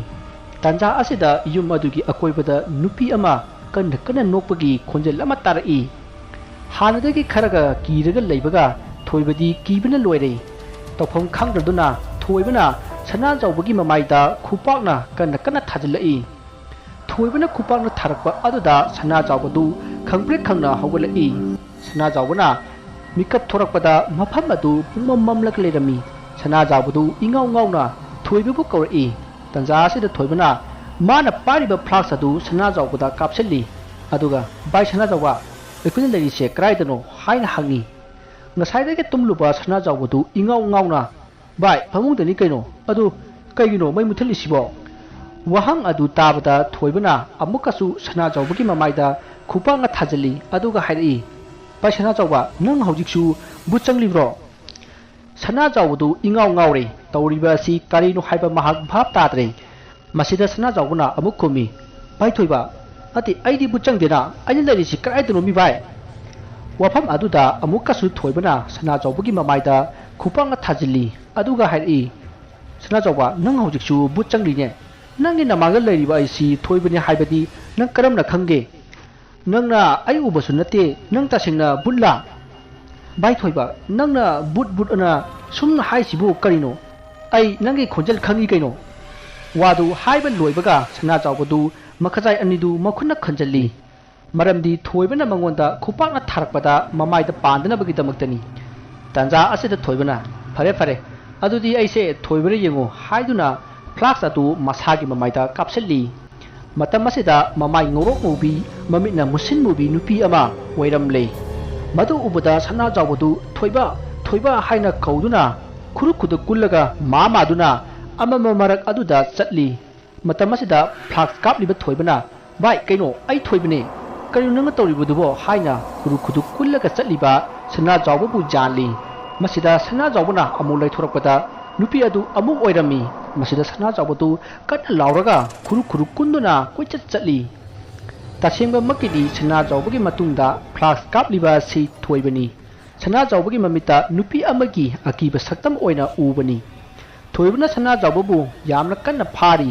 ꯇꯥꯟꯖꯥ ꯑꯁꯤꯗ ꯌꯨꯝ ꯑꯗꯨꯒꯤ ꯑꯀꯣꯏꯕꯗ ꯅꯨꯄꯤ ꯑꯃ ꯀꯟꯅ ꯀꯟꯅ ꯅꯣꯛꯄꯒꯤ ꯈꯣꯟꯖꯦꯜ ꯑꯃ ꯇꯥꯔꯛꯏ꯫ ꯍꯥꯟꯅꯗꯒꯤ ꯈꯔꯒ ꯀꯤꯔꯒ ꯂꯩꯕꯒ ꯊꯣꯏꯕꯗꯤ ꯀꯤꯕꯅ ꯂꯣꯏꯔꯦ꯫ ꯇꯧꯐꯝ ꯈꯪꯗ꯭ꯔꯗꯨꯅ ꯊꯣꯏꯕꯅ ꯁꯅꯥꯖꯥꯎꯕꯒꯤ ꯃꯃꯥꯏꯗ ꯈꯨꯄꯥꯛꯅ ꯀꯟꯅ ꯀꯟꯅ ꯊꯥꯖꯤꯜꯂꯛꯏ꯫ ꯊꯣꯏꯕꯅ ꯈꯨꯄꯥꯛꯅ ꯊꯥꯔꯛꯄ ꯑꯗꯨꯗ ꯁꯅꯥꯖꯥꯎꯕꯗꯨ ꯈꯪꯄ꯭ꯔꯦꯛ ꯈꯪꯅ ꯍꯧꯒꯠꯂꯛꯏ꯫ ꯁꯅꯥꯖꯥꯎꯕꯅ ꯃꯤꯀꯞ ꯊꯣꯔꯛꯄꯗ ꯃꯐꯝ ꯑꯗꯨ ꯄꯨꯡꯃꯝ ꯃꯝꯂꯒ ꯂꯩꯔꯝꯃꯤ꯫ ꯁꯅꯥꯖꯥꯎꯕꯗꯨ ꯏꯉꯥꯎ ꯉꯥꯎꯅ ꯊꯣꯏꯕꯕꯨ ꯀꯧꯔꯛꯏ꯫ ꯇꯟꯖꯥ ꯑꯁꯤꯗ ꯊꯣꯏꯕꯅ ꯃꯥꯅ ꯄꯥꯏꯔꯤꯕ ꯐ꯭ꯂꯥꯁ ꯑꯗꯨ ꯁꯅꯥꯖꯥꯎꯕꯗ ꯀꯥꯞꯁꯤꯜꯂꯤ꯫ ꯑꯗꯨꯒ, "ꯚꯥꯏ ꯁꯅꯥꯖꯥꯎꯕ, ꯑꯩꯈꯣꯏꯅ ꯂꯩꯔꯤꯁꯦ ꯀꯗꯥꯏꯗꯅꯣ?" ꯍꯥꯏꯅ ꯍꯪꯉꯤ꯫ ꯉꯁꯥꯏꯗꯒꯤ ꯇꯨꯝꯂꯨꯕ ꯁꯅꯥꯖꯥꯎꯕꯗꯨ ꯏꯉꯥꯎ ꯉꯥꯎꯅ, "ꯚꯥꯏ, ꯐꯃꯨꯡꯗꯅꯤ ꯀꯩꯅꯣ꯫ ꯑꯗꯨ "ꯀꯩꯒꯤꯅꯣ ꯃꯩ ꯃꯨꯠꯊꯠꯂꯤꯁꯤꯕꯣ?" ꯋꯥꯍꯪ ꯑꯗꯨ ꯇꯥꯕꯗ ꯊꯣꯏꯕꯅ ꯑꯃꯨꯛꯀꯁꯨ ꯁꯅꯥꯖꯥꯎꯕꯒꯤ ꯃꯃꯥꯏꯗ ꯈꯨꯄꯥꯛꯅ ꯊꯥꯖꯤꯜꯂꯤ, ꯑꯗꯨꯒ ꯍꯥꯏꯔꯛꯏ, "ꯚꯥꯏ ꯁꯅꯥꯖꯥꯎꯕ, ꯅꯪ ꯍꯧꯖꯤꯛꯁꯨ ꯕꯨꯠ ꯆꯪꯂꯤꯕ꯭ꯔꯣ?" ꯁꯅꯥꯖꯥꯎꯕꯗꯨ ꯏꯉꯥꯎ ꯉꯥꯎꯔꯦ꯫ ꯇꯧꯔꯤꯕ ꯑꯁꯤ ꯀꯔꯤꯅꯣ ꯍꯥꯏꯕ ꯃꯍꯥꯛ ꯚꯥꯞ ꯇꯥꯗ꯭ꯔꯦ꯫ ꯃꯁꯤꯗ ꯁꯅꯥꯖꯥꯎꯕꯅ ꯑꯃꯨꯛ ꯈꯨꯝꯃꯤ, "ꯚꯥꯏ ꯊꯣꯏꯕ, ꯅꯠꯇꯦ, ꯑꯩꯗꯤ ꯕꯨꯠ ꯆꯪꯗꯦꯅ꯫ ꯑꯩꯅ ꯂꯩꯔꯤꯁꯤ ꯀꯗꯥꯏꯗꯅꯣ ꯃꯤ ꯚꯥꯏ?" ꯋꯥꯐꯝ ꯑꯗꯨꯗ ꯑꯃꯨꯛꯀꯁꯨ ꯊꯣꯏꯕꯅ ꯁꯅꯥꯖꯥꯎꯕꯒꯤ ꯃꯃꯥꯏꯗ ꯈꯨꯄꯥꯛꯅ ꯊꯥꯖꯤꯜꯂꯤ, ꯑꯗꯨꯒ ꯍꯥꯏꯔꯛꯏ, "ꯁꯅꯥꯖꯥꯎꯕ, ꯅꯪ ꯍꯧꯖꯤꯛꯁꯨ ꯕꯨꯠ ꯆꯪꯂꯤꯅꯦ꯫ ꯅꯪꯒꯤ ꯅꯃꯥꯡꯗ ꯂꯩꯔꯤꯕ ꯑꯩꯁꯤ ꯊꯣꯏꯕꯅꯤ ꯍꯥꯏꯕꯗꯤ ꯅꯪ ꯀꯔꯝꯅ ꯈꯪꯒꯦ? ꯅꯪꯅ ꯑꯩ ꯎꯕꯁꯨ ꯅꯠꯇꯦ, ꯅꯪ ꯇꯁꯦꯡꯅ ꯕꯨꯠꯂꯥ?" "ꯚꯥꯏ ꯊꯣꯏꯕ, ꯅꯪꯅ ꯕꯨꯠ ꯕꯨꯠ ꯑꯅ ꯁꯨꯝ ꯍꯥꯏꯁꯤꯕꯨ ꯀꯔꯤꯅꯣ? ꯑꯩ ꯅꯪꯒꯤ ꯈꯣꯟꯖꯦꯜ ꯈꯪꯉꯤ ꯀꯩꯅꯣ?" ꯋꯥꯗꯨ ꯍꯥꯏꯕ ꯂꯣꯏꯕꯒ ꯁꯅꯥꯖꯥꯎꯕꯗꯨ ꯃꯈꯖꯥꯏ ꯑꯅꯤꯗꯨ ꯃꯈꯨꯠꯅ ꯈꯟꯖꯜꯂꯤ꯫ ꯃꯔꯝꯗꯤ ꯊꯣꯏꯕꯅ ꯃꯉꯣꯟꯗ ꯈꯨꯄꯥꯛꯅ ꯊꯥꯔꯛꯄꯗ ꯃꯃꯥꯏꯗ ꯄꯥꯟꯗꯅꯕꯒꯤꯗꯃꯛꯇꯅꯤ꯫ ꯇꯥꯟꯖꯥ ꯑꯁꯤꯗ ꯊꯣꯏꯕꯅ, "ꯐꯔꯦ, ꯐꯔꯦ, ꯑꯗꯨꯗꯤ ꯑꯩꯁꯦ ꯊꯣꯏꯕ꯭ꯔꯥ ꯌꯦꯡꯉꯨ" ꯍꯥꯏꯗꯨꯅ ꯐ꯭ꯂꯥꯛꯁ ꯑꯗꯨ ꯃꯁꯥꯒꯤ ꯃꯃꯥꯏꯗ ꯀꯥꯞꯁꯤꯜꯂꯤ꯫ ꯃꯇꯝ ꯑꯁꯤꯗ ꯃꯃꯥꯏ ꯉꯧꯔꯣꯛ ꯉꯧꯕꯤ, ꯃꯃꯤꯠꯅ ꯃꯨꯁꯤꯟ ꯃꯨꯕꯤ ꯅꯨꯄꯤ ꯑꯃ ꯑꯣꯏꯔꯝꯂꯦ꯫ ꯃꯗꯨ ꯎꯕꯗ ꯁꯅꯥꯖꯥꯎꯕꯗꯨ "ꯊꯣꯏꯕ, ꯊꯣꯏꯕ" ꯍꯥꯏꯅ ꯀꯧꯗꯨꯅ ꯈꯨꯔꯨ ꯈꯨꯗꯨ ꯀꯨꯜꯂꯒ ꯃꯥ ꯃꯥꯗꯨꯅ ꯑꯃꯃ ꯃꯔꯛ ꯑꯗꯨꯗ ꯆꯠꯂꯤ꯫ ꯃꯇꯝ ꯑꯁꯤꯗ ꯐ꯭ꯂꯥꯛꯁ ꯀꯥꯞꯂꯤꯕ ꯊꯣꯏꯕꯅ, "ꯚꯥꯏ, ꯀꯩꯅꯣ? ꯑꯩ ꯊꯣꯏꯕꯅꯦ꯫ ꯀꯔꯤꯅꯣ ꯅꯪꯅ ꯇꯧꯔꯤꯕꯗꯨꯕꯣ?" ꯍꯥꯏꯅ ꯈꯨꯔꯨ ꯈꯨꯗꯨ ꯀꯨꯜꯂꯒ ꯆꯠꯂꯤꯕ ꯁꯅꯥꯖꯥꯎꯕꯕꯨ ꯌꯥꯜꯂꯤ꯫ ꯃꯁꯤꯗ ꯁꯅꯥꯖꯥꯎꯕꯅ ꯑꯃꯨꯛ ꯂꯩꯊꯣꯔꯛꯄꯗ ꯅꯨꯄꯤ ꯑꯗꯨ ꯑꯃꯨꯛ ꯑꯣꯏꯔꯝꯃꯤ꯫ ꯃꯁꯤꯗ ꯁꯅꯥꯖꯥꯎꯕꯗꯨ ꯀꯟꯅ ꯂꯥꯎꯔꯒ ꯈꯨꯔꯨ ꯈꯨꯔꯨ ꯀꯨꯟꯗꯨꯅ ꯀꯣꯏꯆꯠ ꯆꯠꯂꯤ꯫ ꯇꯁꯦꯡꯕꯃꯛꯀꯤꯗꯤ ꯁꯅꯥꯖꯥꯎꯕꯒꯤ ꯃꯇꯨꯡꯗ ꯐ꯭ꯂꯥꯛꯁ ꯀꯥꯞꯂꯤꯕ ꯑꯁꯤ ꯊꯣꯏꯕꯅꯤ꯫ ꯁꯅꯥꯖꯥꯎꯕꯒꯤ ꯃꯃꯤꯠꯇ ꯅꯨꯄꯤ ꯑꯃꯒꯤ ꯑꯀꯤꯕ ꯁꯛꯇꯝ ꯑꯣꯏꯅ ꯎꯕꯅꯤ꯫ ꯊꯣꯏꯕꯅ ꯁꯅꯥꯖꯥꯎꯕꯕꯨ ꯌꯥꯝꯅ ꯀꯟꯅ ꯐꯥꯔꯤ꯫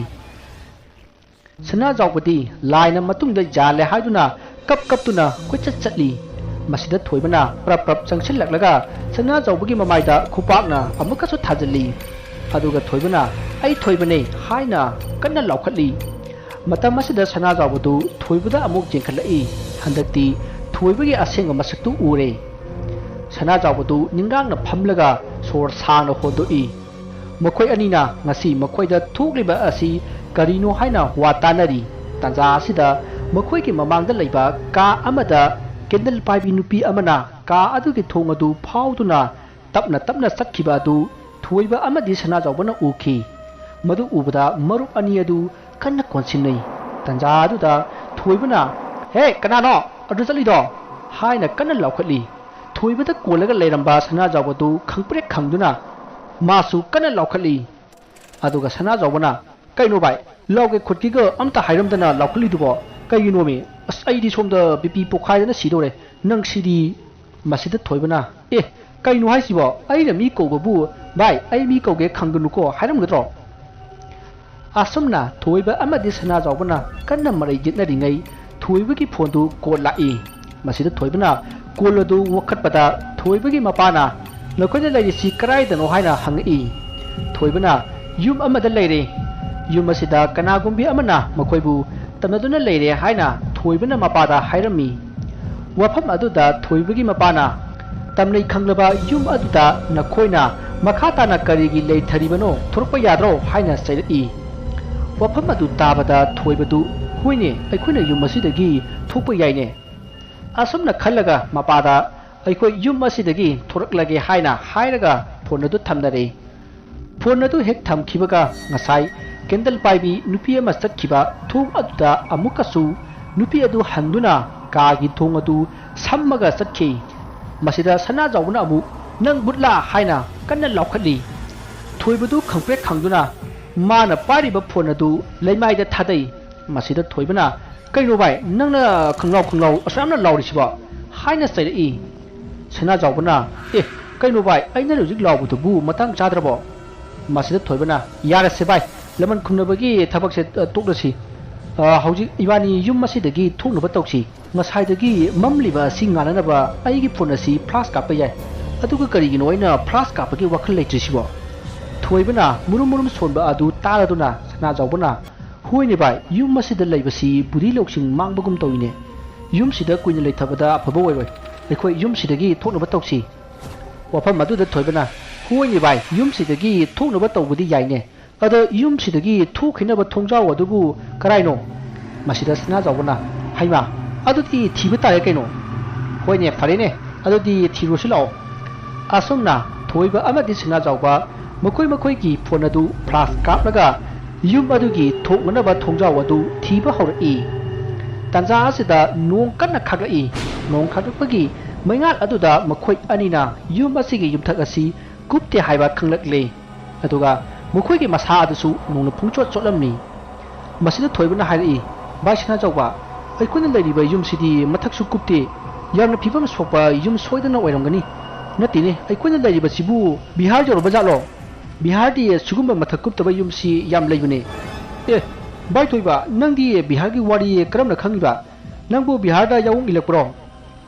ꯁꯅꯥꯖꯥꯎꯕꯗꯤ ꯂꯥꯏꯅ ꯃꯇꯨꯡꯗ ꯌꯥꯜꯂꯦ ꯍꯥꯏꯗꯨꯅ ꯀꯞ ꯀꯞꯇꯨꯅ ꯀꯣꯏꯆꯠ ꯆꯠꯂꯤ꯫ ꯃꯁꯤꯗ ꯊꯣꯏꯕꯅ ꯄ꯭ꯔꯞ ꯄ꯭ꯔꯞ ꯆꯪꯁꯤꯜꯂꯛꯂꯒ ꯁꯅꯥꯖꯥꯎꯕꯒꯤ ꯃꯃꯥꯏꯗ ꯈꯨꯄꯥꯛꯅ ꯑꯃꯨꯛꯀꯁꯨ ꯊꯥꯖꯤꯜꯂꯤ꯫ ꯑꯗꯨꯒ ꯊꯣꯏꯕꯅ, "ꯑꯩ ꯊꯣꯏꯕꯅꯦ" ꯍꯥꯏꯅ ꯀꯟꯅ ꯂꯥꯎꯈꯠꯂꯤ꯫ ꯃꯇꯝ ꯑꯁꯤꯗ ꯁꯅꯥꯖꯥꯎꯕꯗꯨ ꯊꯣꯏꯕꯗ ꯑꯃꯨꯛ ꯌꯦꯡꯈꯠꯂꯛꯏ꯫ ꯍꯟꯗꯛꯇꯤ ꯊꯣꯏꯕꯒꯤ ꯑꯁꯦꯡꯕ ꯃꯁꯛꯇꯨ ꯎꯔꯦ꯫ ꯁꯅꯥꯖꯥꯎꯕꯗꯨ ꯅꯤꯡꯒꯥꯡꯅ ꯐꯝꯂꯒ ꯁꯣꯔ ꯁꯥꯡꯅ ꯍꯣꯟꯗꯣꯛꯏ꯫ ꯃꯈꯣꯏ ꯑꯅꯤꯅ ꯉꯁꯤ ꯃꯈꯣꯏꯗ ꯊꯣꯛꯂꯤꯕ ꯑꯁꯤ ꯀꯔꯤꯅꯣ ꯍꯥꯏꯅ ꯋꯥ ꯇꯥꯅꯔꯤ꯫ ꯇꯥꯟꯖꯥ ꯑꯁꯤꯗ ꯃꯈꯣꯏꯒꯤ ꯃꯃꯥꯡꯗ ꯂꯩꯕ ꯀꯥ ꯑꯃꯗ ꯀꯦꯟꯗꯜ ꯄꯥꯏꯕꯤ ꯅꯨꯄꯤ ꯑꯃꯅ ꯀꯥ ꯑꯗꯨꯒꯤ ꯊꯣꯡ ꯑꯗꯨ ꯐꯥꯎꯗꯨꯅ ꯇꯞꯅ ꯇꯞꯅ ꯆꯠꯈꯤꯕ ꯑꯗꯨ ꯊꯣꯏꯕ ꯑꯃꯗꯤ ꯁꯅꯥꯖꯥꯎꯕꯅ ꯎꯈꯤ꯫ ꯃꯗꯨ ꯎꯕꯗ ꯃꯔꯨꯞ ꯑꯅꯤ ꯑꯗꯨ ꯀꯟꯅ ꯀꯣꯟꯁꯤꯟꯅꯩ꯫ ꯇꯟꯖꯥ ꯑꯗꯨꯗ ꯊꯣꯏꯕꯅ, "ꯍꯦ, ꯀꯅꯥꯅꯣ ꯑꯗꯨ ꯆꯠꯂꯤꯗꯣ?" ꯍꯥꯏꯅ ꯀꯟꯅ ꯂꯥꯎꯈꯠꯂꯤ꯫ ꯊꯣꯏꯕꯗ ꯀꯣꯜꯂꯒ ꯂꯩꯔꯝꯕ ꯁꯅꯥꯖꯥꯎꯕꯗꯨ ꯈꯪꯄ꯭ꯔꯦꯛ ꯈꯪꯗꯨꯅ ꯃꯥꯁꯨ ꯀꯟꯅ ꯂꯥꯎꯈꯠꯂꯤ꯫ ꯑꯗꯨꯒ ꯁꯅꯥꯖꯥꯎꯕꯅ, "ꯀꯩꯅꯣ ꯚꯥꯏ, ꯂꯥꯎꯒꯦ ꯈꯣꯠꯀꯦꯒ ꯑꯝꯇ ꯍꯥꯏꯔꯝꯗꯅ ꯂꯥꯎꯈꯠꯂꯤꯗꯨꯕꯣ ꯀꯩꯒꯤꯅꯣꯃꯤ? ꯑꯁ, ꯑꯩꯗꯤ ꯁꯣꯝꯗ ꯕꯤ ꯄꯤ ꯄꯣꯛꯈꯥꯏꯗꯅ ꯁꯤꯗꯧꯔꯦ, ꯅꯪ ꯁꯤꯗꯤ!" ꯃꯁꯤꯗ ꯊꯣꯏꯕꯅ, "ꯑꯦ, ꯀꯩꯅꯣ ꯍꯥꯏꯁꯤꯕꯣ? ꯑꯩꯅ ꯃꯤ ꯀꯧꯕꯕꯨ, 'ꯚꯥꯏ, ꯑꯩ ꯃꯤ ꯀꯧꯒꯦ, ꯈꯪꯒꯅꯨꯀꯣ' ꯍꯥꯏꯔꯝꯒꯗ꯭ꯔꯣ?" ꯑꯁꯨꯝꯅ ꯊꯣꯏꯕ ꯑꯃꯗꯤ ꯁꯅꯥꯖꯥꯎꯕꯅ ꯀꯟꯅ ꯃꯔꯩ ꯌꯦꯠꯅꯔꯤꯉꯩ, ꯊꯣꯏꯕꯒꯤ ꯐꯣꯟꯗꯨ ꯀꯣꯜ ꯂꯥꯛꯏ꯫ ꯃꯁꯤꯗ ꯊꯣꯏꯕꯅ ꯀꯣꯜ ꯑꯗꯨ ꯋꯥꯀꯠꯄꯗ ꯊꯣꯏꯕꯒꯤ ꯃꯄꯥꯅ, "ꯅꯈꯣꯏꯅ ꯂꯩꯔꯤꯁꯤ ꯀꯗꯥꯏꯗꯅꯣ?" ꯍꯥꯏꯅ ꯍꯪꯉꯛꯏ꯫ ꯊꯣꯏꯕꯅ, "ꯌꯨꯝ ꯑꯃꯗ ꯂꯩꯔꯦ꯫ ꯌꯨꯝ ꯑꯁꯤꯗ ꯀꯅꯥꯒꯨꯝꯕꯤ ꯑꯃꯅ ꯃꯈꯣꯏꯕꯨ ꯇꯝꯅꯗꯨꯅ ꯂꯩꯔꯦ" ꯍꯥꯏꯅ ꯊꯣꯏꯕꯅ ꯃꯄꯥꯗ ꯍꯥꯏꯔꯝꯃꯤ꯫ ꯋꯥꯐꯝ ꯑꯗꯨꯗ ꯊꯣꯏꯕꯒꯤ ꯃꯄꯥꯅ, "ꯇꯝꯅꯩ ꯈꯪꯂꯕ ꯌꯨꯝ ꯑꯗꯨꯗ ꯅꯈꯣꯏꯅ ꯃꯈꯥ ꯇꯥꯅ ꯀꯔꯤꯒꯤ ꯂꯩꯊꯔꯤꯕꯅꯣ? ꯊꯣꯔꯛꯄ ꯌꯥꯗ꯭ꯔꯣ?" ꯍꯥꯏꯅ ꯆꯩꯔꯛꯏ꯫ ꯋꯥꯐꯝ ꯑꯗꯨ ꯇꯥꯕꯗ ꯊꯣꯏꯕꯗꯨ, "ꯍꯣꯏꯅꯦ, ꯑꯩꯈꯣꯏꯅ ꯌꯨꯝ ꯑꯁꯤꯗꯒꯤ ꯊꯣꯛꯄ ꯌꯥꯏꯅꯦ"꯫ ꯑꯁꯨꯝꯅ ꯈꯜꯂꯒ ꯃꯄꯥꯗ, "ꯑꯩꯈꯣꯏ ꯌꯨꯝ ꯑꯁꯤꯗꯒꯤ ꯊꯣꯔꯛꯂꯒꯦ" ꯍꯥꯏꯅ ꯍꯥꯏꯔꯒ ꯐꯣꯟ ꯑꯗꯨ ꯊꯝꯅꯔꯦ꯫ ꯐꯣꯟ ꯑꯗꯨ ꯍꯦꯛ ꯊꯝꯈꯤꯕꯒ ꯉꯁꯥꯏ ꯀꯦꯟꯗꯜ ꯄꯥꯏꯕꯤ ꯅꯨꯄꯤ ꯑꯃ ꯆꯠꯈꯤꯕ ꯊꯣꯡ ꯑꯗꯨꯗ ꯑꯃꯨꯛꯀꯁꯨ ꯅꯨꯄꯤ ꯑꯗꯨ ꯍꯟꯗꯨꯅ ꯀꯥꯒꯤ ꯊꯣꯡ ꯑꯗꯨ ꯁꯝꯃꯒ ꯆꯠꯈꯤ꯫ ꯃꯁꯤꯗ ꯁꯅꯥꯖꯥꯎꯕꯅ ꯑꯃꯨꯛ, "ꯅꯪ ꯕꯨꯠꯂꯥ?" ꯍꯥꯏꯅ ꯀꯟꯅ ꯂꯥꯎꯈꯠꯂꯤ꯫ ꯊꯣꯏꯕꯗꯨ ꯈꯪꯄ꯭ꯔꯦꯛ ꯈꯪꯗꯨꯅ ꯃꯥꯅ ꯄꯥꯏꯔꯤꯕ ꯐꯣꯟ ꯑꯗꯨ ꯂꯩꯃꯥꯏꯗ ꯊꯥꯗꯩ꯫ ꯃꯁꯤꯗ ꯊꯣꯏꯕꯅ, "ꯀꯩꯅꯣ ꯚꯥꯏ, ꯅꯪꯅ ꯈꯪꯂꯥꯎ ꯈꯪꯂꯥꯎ ꯑꯁꯨꯛ ꯌꯥꯝꯅ ꯂꯥꯎꯔꯤꯁꯤꯕꯣ?" ꯍꯥꯏꯅ ꯆꯩꯔꯛꯏ꯫ ꯁꯅꯥꯖꯥꯎꯕꯅ, "ꯑꯦ, ꯀꯩꯅꯣ ꯚꯥꯏ, ꯑꯩꯅ ꯍꯧꯖꯤꯛ ꯂꯥꯎꯕꯗꯨꯕꯨ ꯃꯇꯥꯡ ꯆꯥꯗ꯭ꯔꯕꯣ?" ꯃꯁꯤꯗ ꯊꯣꯏꯕꯅ, "ꯌꯥꯔꯦꯁꯦ ꯚꯥꯏ, ꯂꯃꯟ ꯈꯨꯝꯅꯕꯒꯤ ꯊꯕꯛꯁꯦ, ꯑ, ꯇꯣꯛꯂꯁꯤ꯫ ꯑ, ꯍꯧꯖꯤꯛ ꯏꯕꯥꯅꯤ ꯌꯨꯝ ꯑꯁꯤꯗꯒꯤ ꯊꯣꯛꯅꯕ ꯇꯧꯁꯤ꯫ ꯉꯁꯥꯏꯗꯒꯤ ꯃꯝꯂꯤꯕ ꯑꯁꯤ ꯉꯥꯟꯅꯅꯕ ꯑꯩꯒꯤ ꯐꯣꯟ ꯑꯁꯤ ꯐ꯭ꯂꯥꯁ ꯀꯥꯞꯄ ꯌꯥꯏ꯫ ꯑꯗꯨꯒ ꯀꯔꯤꯒꯤꯅꯣ ꯑꯩꯅ ꯐ꯭ꯂꯥꯁ ꯀꯥꯞꯄꯒꯤ ꯋꯥꯈꯜ ꯂꯩꯇ꯭ꯔꯤꯁꯤꯕꯣ?" ꯊꯣꯏꯕꯅ ꯃꯨꯔꯨꯝ ꯃꯨꯔꯨꯝ ꯁꯣꯟꯕ ꯑꯗꯨ ꯇꯥꯔꯗꯨꯅ ꯁꯅꯥꯖꯥꯎꯕꯅ, "ꯍꯣꯏꯅꯦ ꯚꯥꯏ, ꯌꯨꯝ ꯑꯁꯤꯗ ꯂꯩꯕꯁꯤ ꯕꯨꯙꯤ ꯂꯧꯁꯤꯡ ꯃꯥꯡꯕꯒꯨꯝ ꯇꯧꯏꯅꯦ꯫ ꯌꯨꯝꯁꯤꯗ ꯀꯨꯏꯅ ꯂꯩꯊꯕꯗ ꯑꯐꯕ ꯑꯣꯏꯔꯣꯏ꯫ ꯑꯩꯈꯣꯏ ꯌꯨꯝꯁꯤꯗꯒꯤ ꯊꯣꯛꯅꯕ ꯇꯧꯁꯤ"꯫ ꯋꯥꯐꯝ ꯑꯗꯨꯗ ꯊꯣꯏꯕꯅ, "ꯍꯣꯏꯅꯦ ꯚꯥꯏ, ꯌꯨꯝꯁꯤꯗꯒꯤ ꯊꯣꯛꯅꯕ ꯇꯧꯕꯗꯤ ꯌꯥꯏꯅꯦ꯫ ꯑꯗꯣ ꯌꯨꯝꯁꯤꯗꯒꯤ ꯊꯣꯛꯈꯤꯅꯕ ꯊꯣꯡꯖꯥꯎ ꯑꯗꯨꯕꯨ ꯀꯔꯥꯏꯅꯣ?" ꯃꯁꯤꯗ ꯁꯅꯥꯖꯥꯎꯕꯅ, "ꯍꯩꯃꯥ, ꯑꯗꯨꯗꯤ ꯊꯤꯕ ꯇꯥꯔꯦ ꯀꯩꯅꯣ꯫ ꯍꯣꯏꯅꯦ, ꯐꯔꯦꯅꯦ, ꯑꯗꯨꯗꯤ ꯊꯤꯔꯨꯁꯤ ꯂꯥꯛꯑꯣ"꯫ ꯑꯁꯨꯝꯅ ꯊꯣꯏꯕ ꯑꯃꯗꯤ ꯁꯅꯥꯖꯥꯎꯕ ꯃꯈꯣꯏ ꯃꯈꯣꯏꯒꯤ ꯐꯣꯟ ꯑꯗꯨ ꯐ꯭ꯂꯥꯁ ꯀꯥꯞꯂꯒ ꯌꯨꯝ ꯑꯗꯨꯒꯤ ꯊꯣꯛꯅꯅꯕ ꯊꯣꯡꯖꯥꯎ ꯑꯗꯨ ꯊꯤꯕ ꯍꯧꯔꯛꯏ꯫ ꯇꯥꯟꯖꯥ ꯑꯁꯤꯗ ꯅꯣꯡ ꯀꯟꯅ ꯈꯥꯛꯂꯛꯏ꯫ ꯅꯣꯡ ꯈꯥꯛꯂꯛꯄꯒꯤ ꯃꯩꯉꯥꯜ ꯑꯗꯨꯗ ꯃꯈꯣꯏ ꯑꯅꯤꯅ ꯌꯨꯝ ꯑꯁꯤꯒꯤ ꯌꯨꯝꯊꯛ ꯑꯁꯤ ꯀꯨꯞꯇꯦ ꯍꯥꯏꯕ ꯈꯪꯂꯛꯂꯦ꯫ ꯑꯗꯨꯒ ꯃꯈꯣꯏꯒꯤ ꯃꯁꯥ ꯑꯗꯨꯁꯨ ꯅꯣꯡꯅ ꯄꯨꯡꯆꯣꯠ ꯆꯣꯠꯂꯝꯃꯤ꯫ ꯃꯁꯤꯗ ꯊꯣꯏꯕꯅ ꯍꯥꯏꯔꯛꯏ, "ꯚꯥꯏ ꯁꯅꯥꯖꯥꯎꯕ, ꯑꯩꯈꯣꯏꯅ ꯂꯩꯔꯤꯕ ꯌꯨꯝꯁꯤꯗꯤ ꯃꯊꯛꯁꯨ ꯀꯨꯞꯇꯦ, ꯌꯥꯝꯅ ꯐꯤꯕꯝ ꯁꯣꯛꯄ ꯌꯨꯝ ꯁꯣꯏꯗꯅ ꯑꯣꯏꯔꯝꯒꯅꯤ꯫ ꯅꯠꯇꯦꯅꯦ, ꯑꯩꯈꯣꯏꯅ ꯂꯩꯔꯤꯕꯁꯤꯕꯨ ꯕꯤꯍꯥꯔ ꯌꯧꯔꯕ ꯖꯥꯠꯂꯣ? ꯕꯤꯍꯥꯔꯗꯤ ꯁꯤꯒꯨꯝꯕ ꯃꯊꯛ ꯀꯨꯞꯇꯕ ꯌꯨꯝꯁꯤ ꯌꯥꯝ ꯂꯩꯕꯅꯦ꯫" "ꯑꯦ, ꯚꯥꯏ ꯊꯣꯏꯕ, ꯅꯪꯗꯤ ꯕꯤꯍꯥꯔꯒꯤ ꯋꯥꯔꯤ ꯀꯔꯝꯅ ꯈꯪꯉꯤꯕ? ꯅꯪꯕꯨ ꯕꯤꯍꯥꯔꯗ ꯌꯥꯑꯣꯡ ꯏꯜꯂꯛꯄ꯭ꯔꯣ?"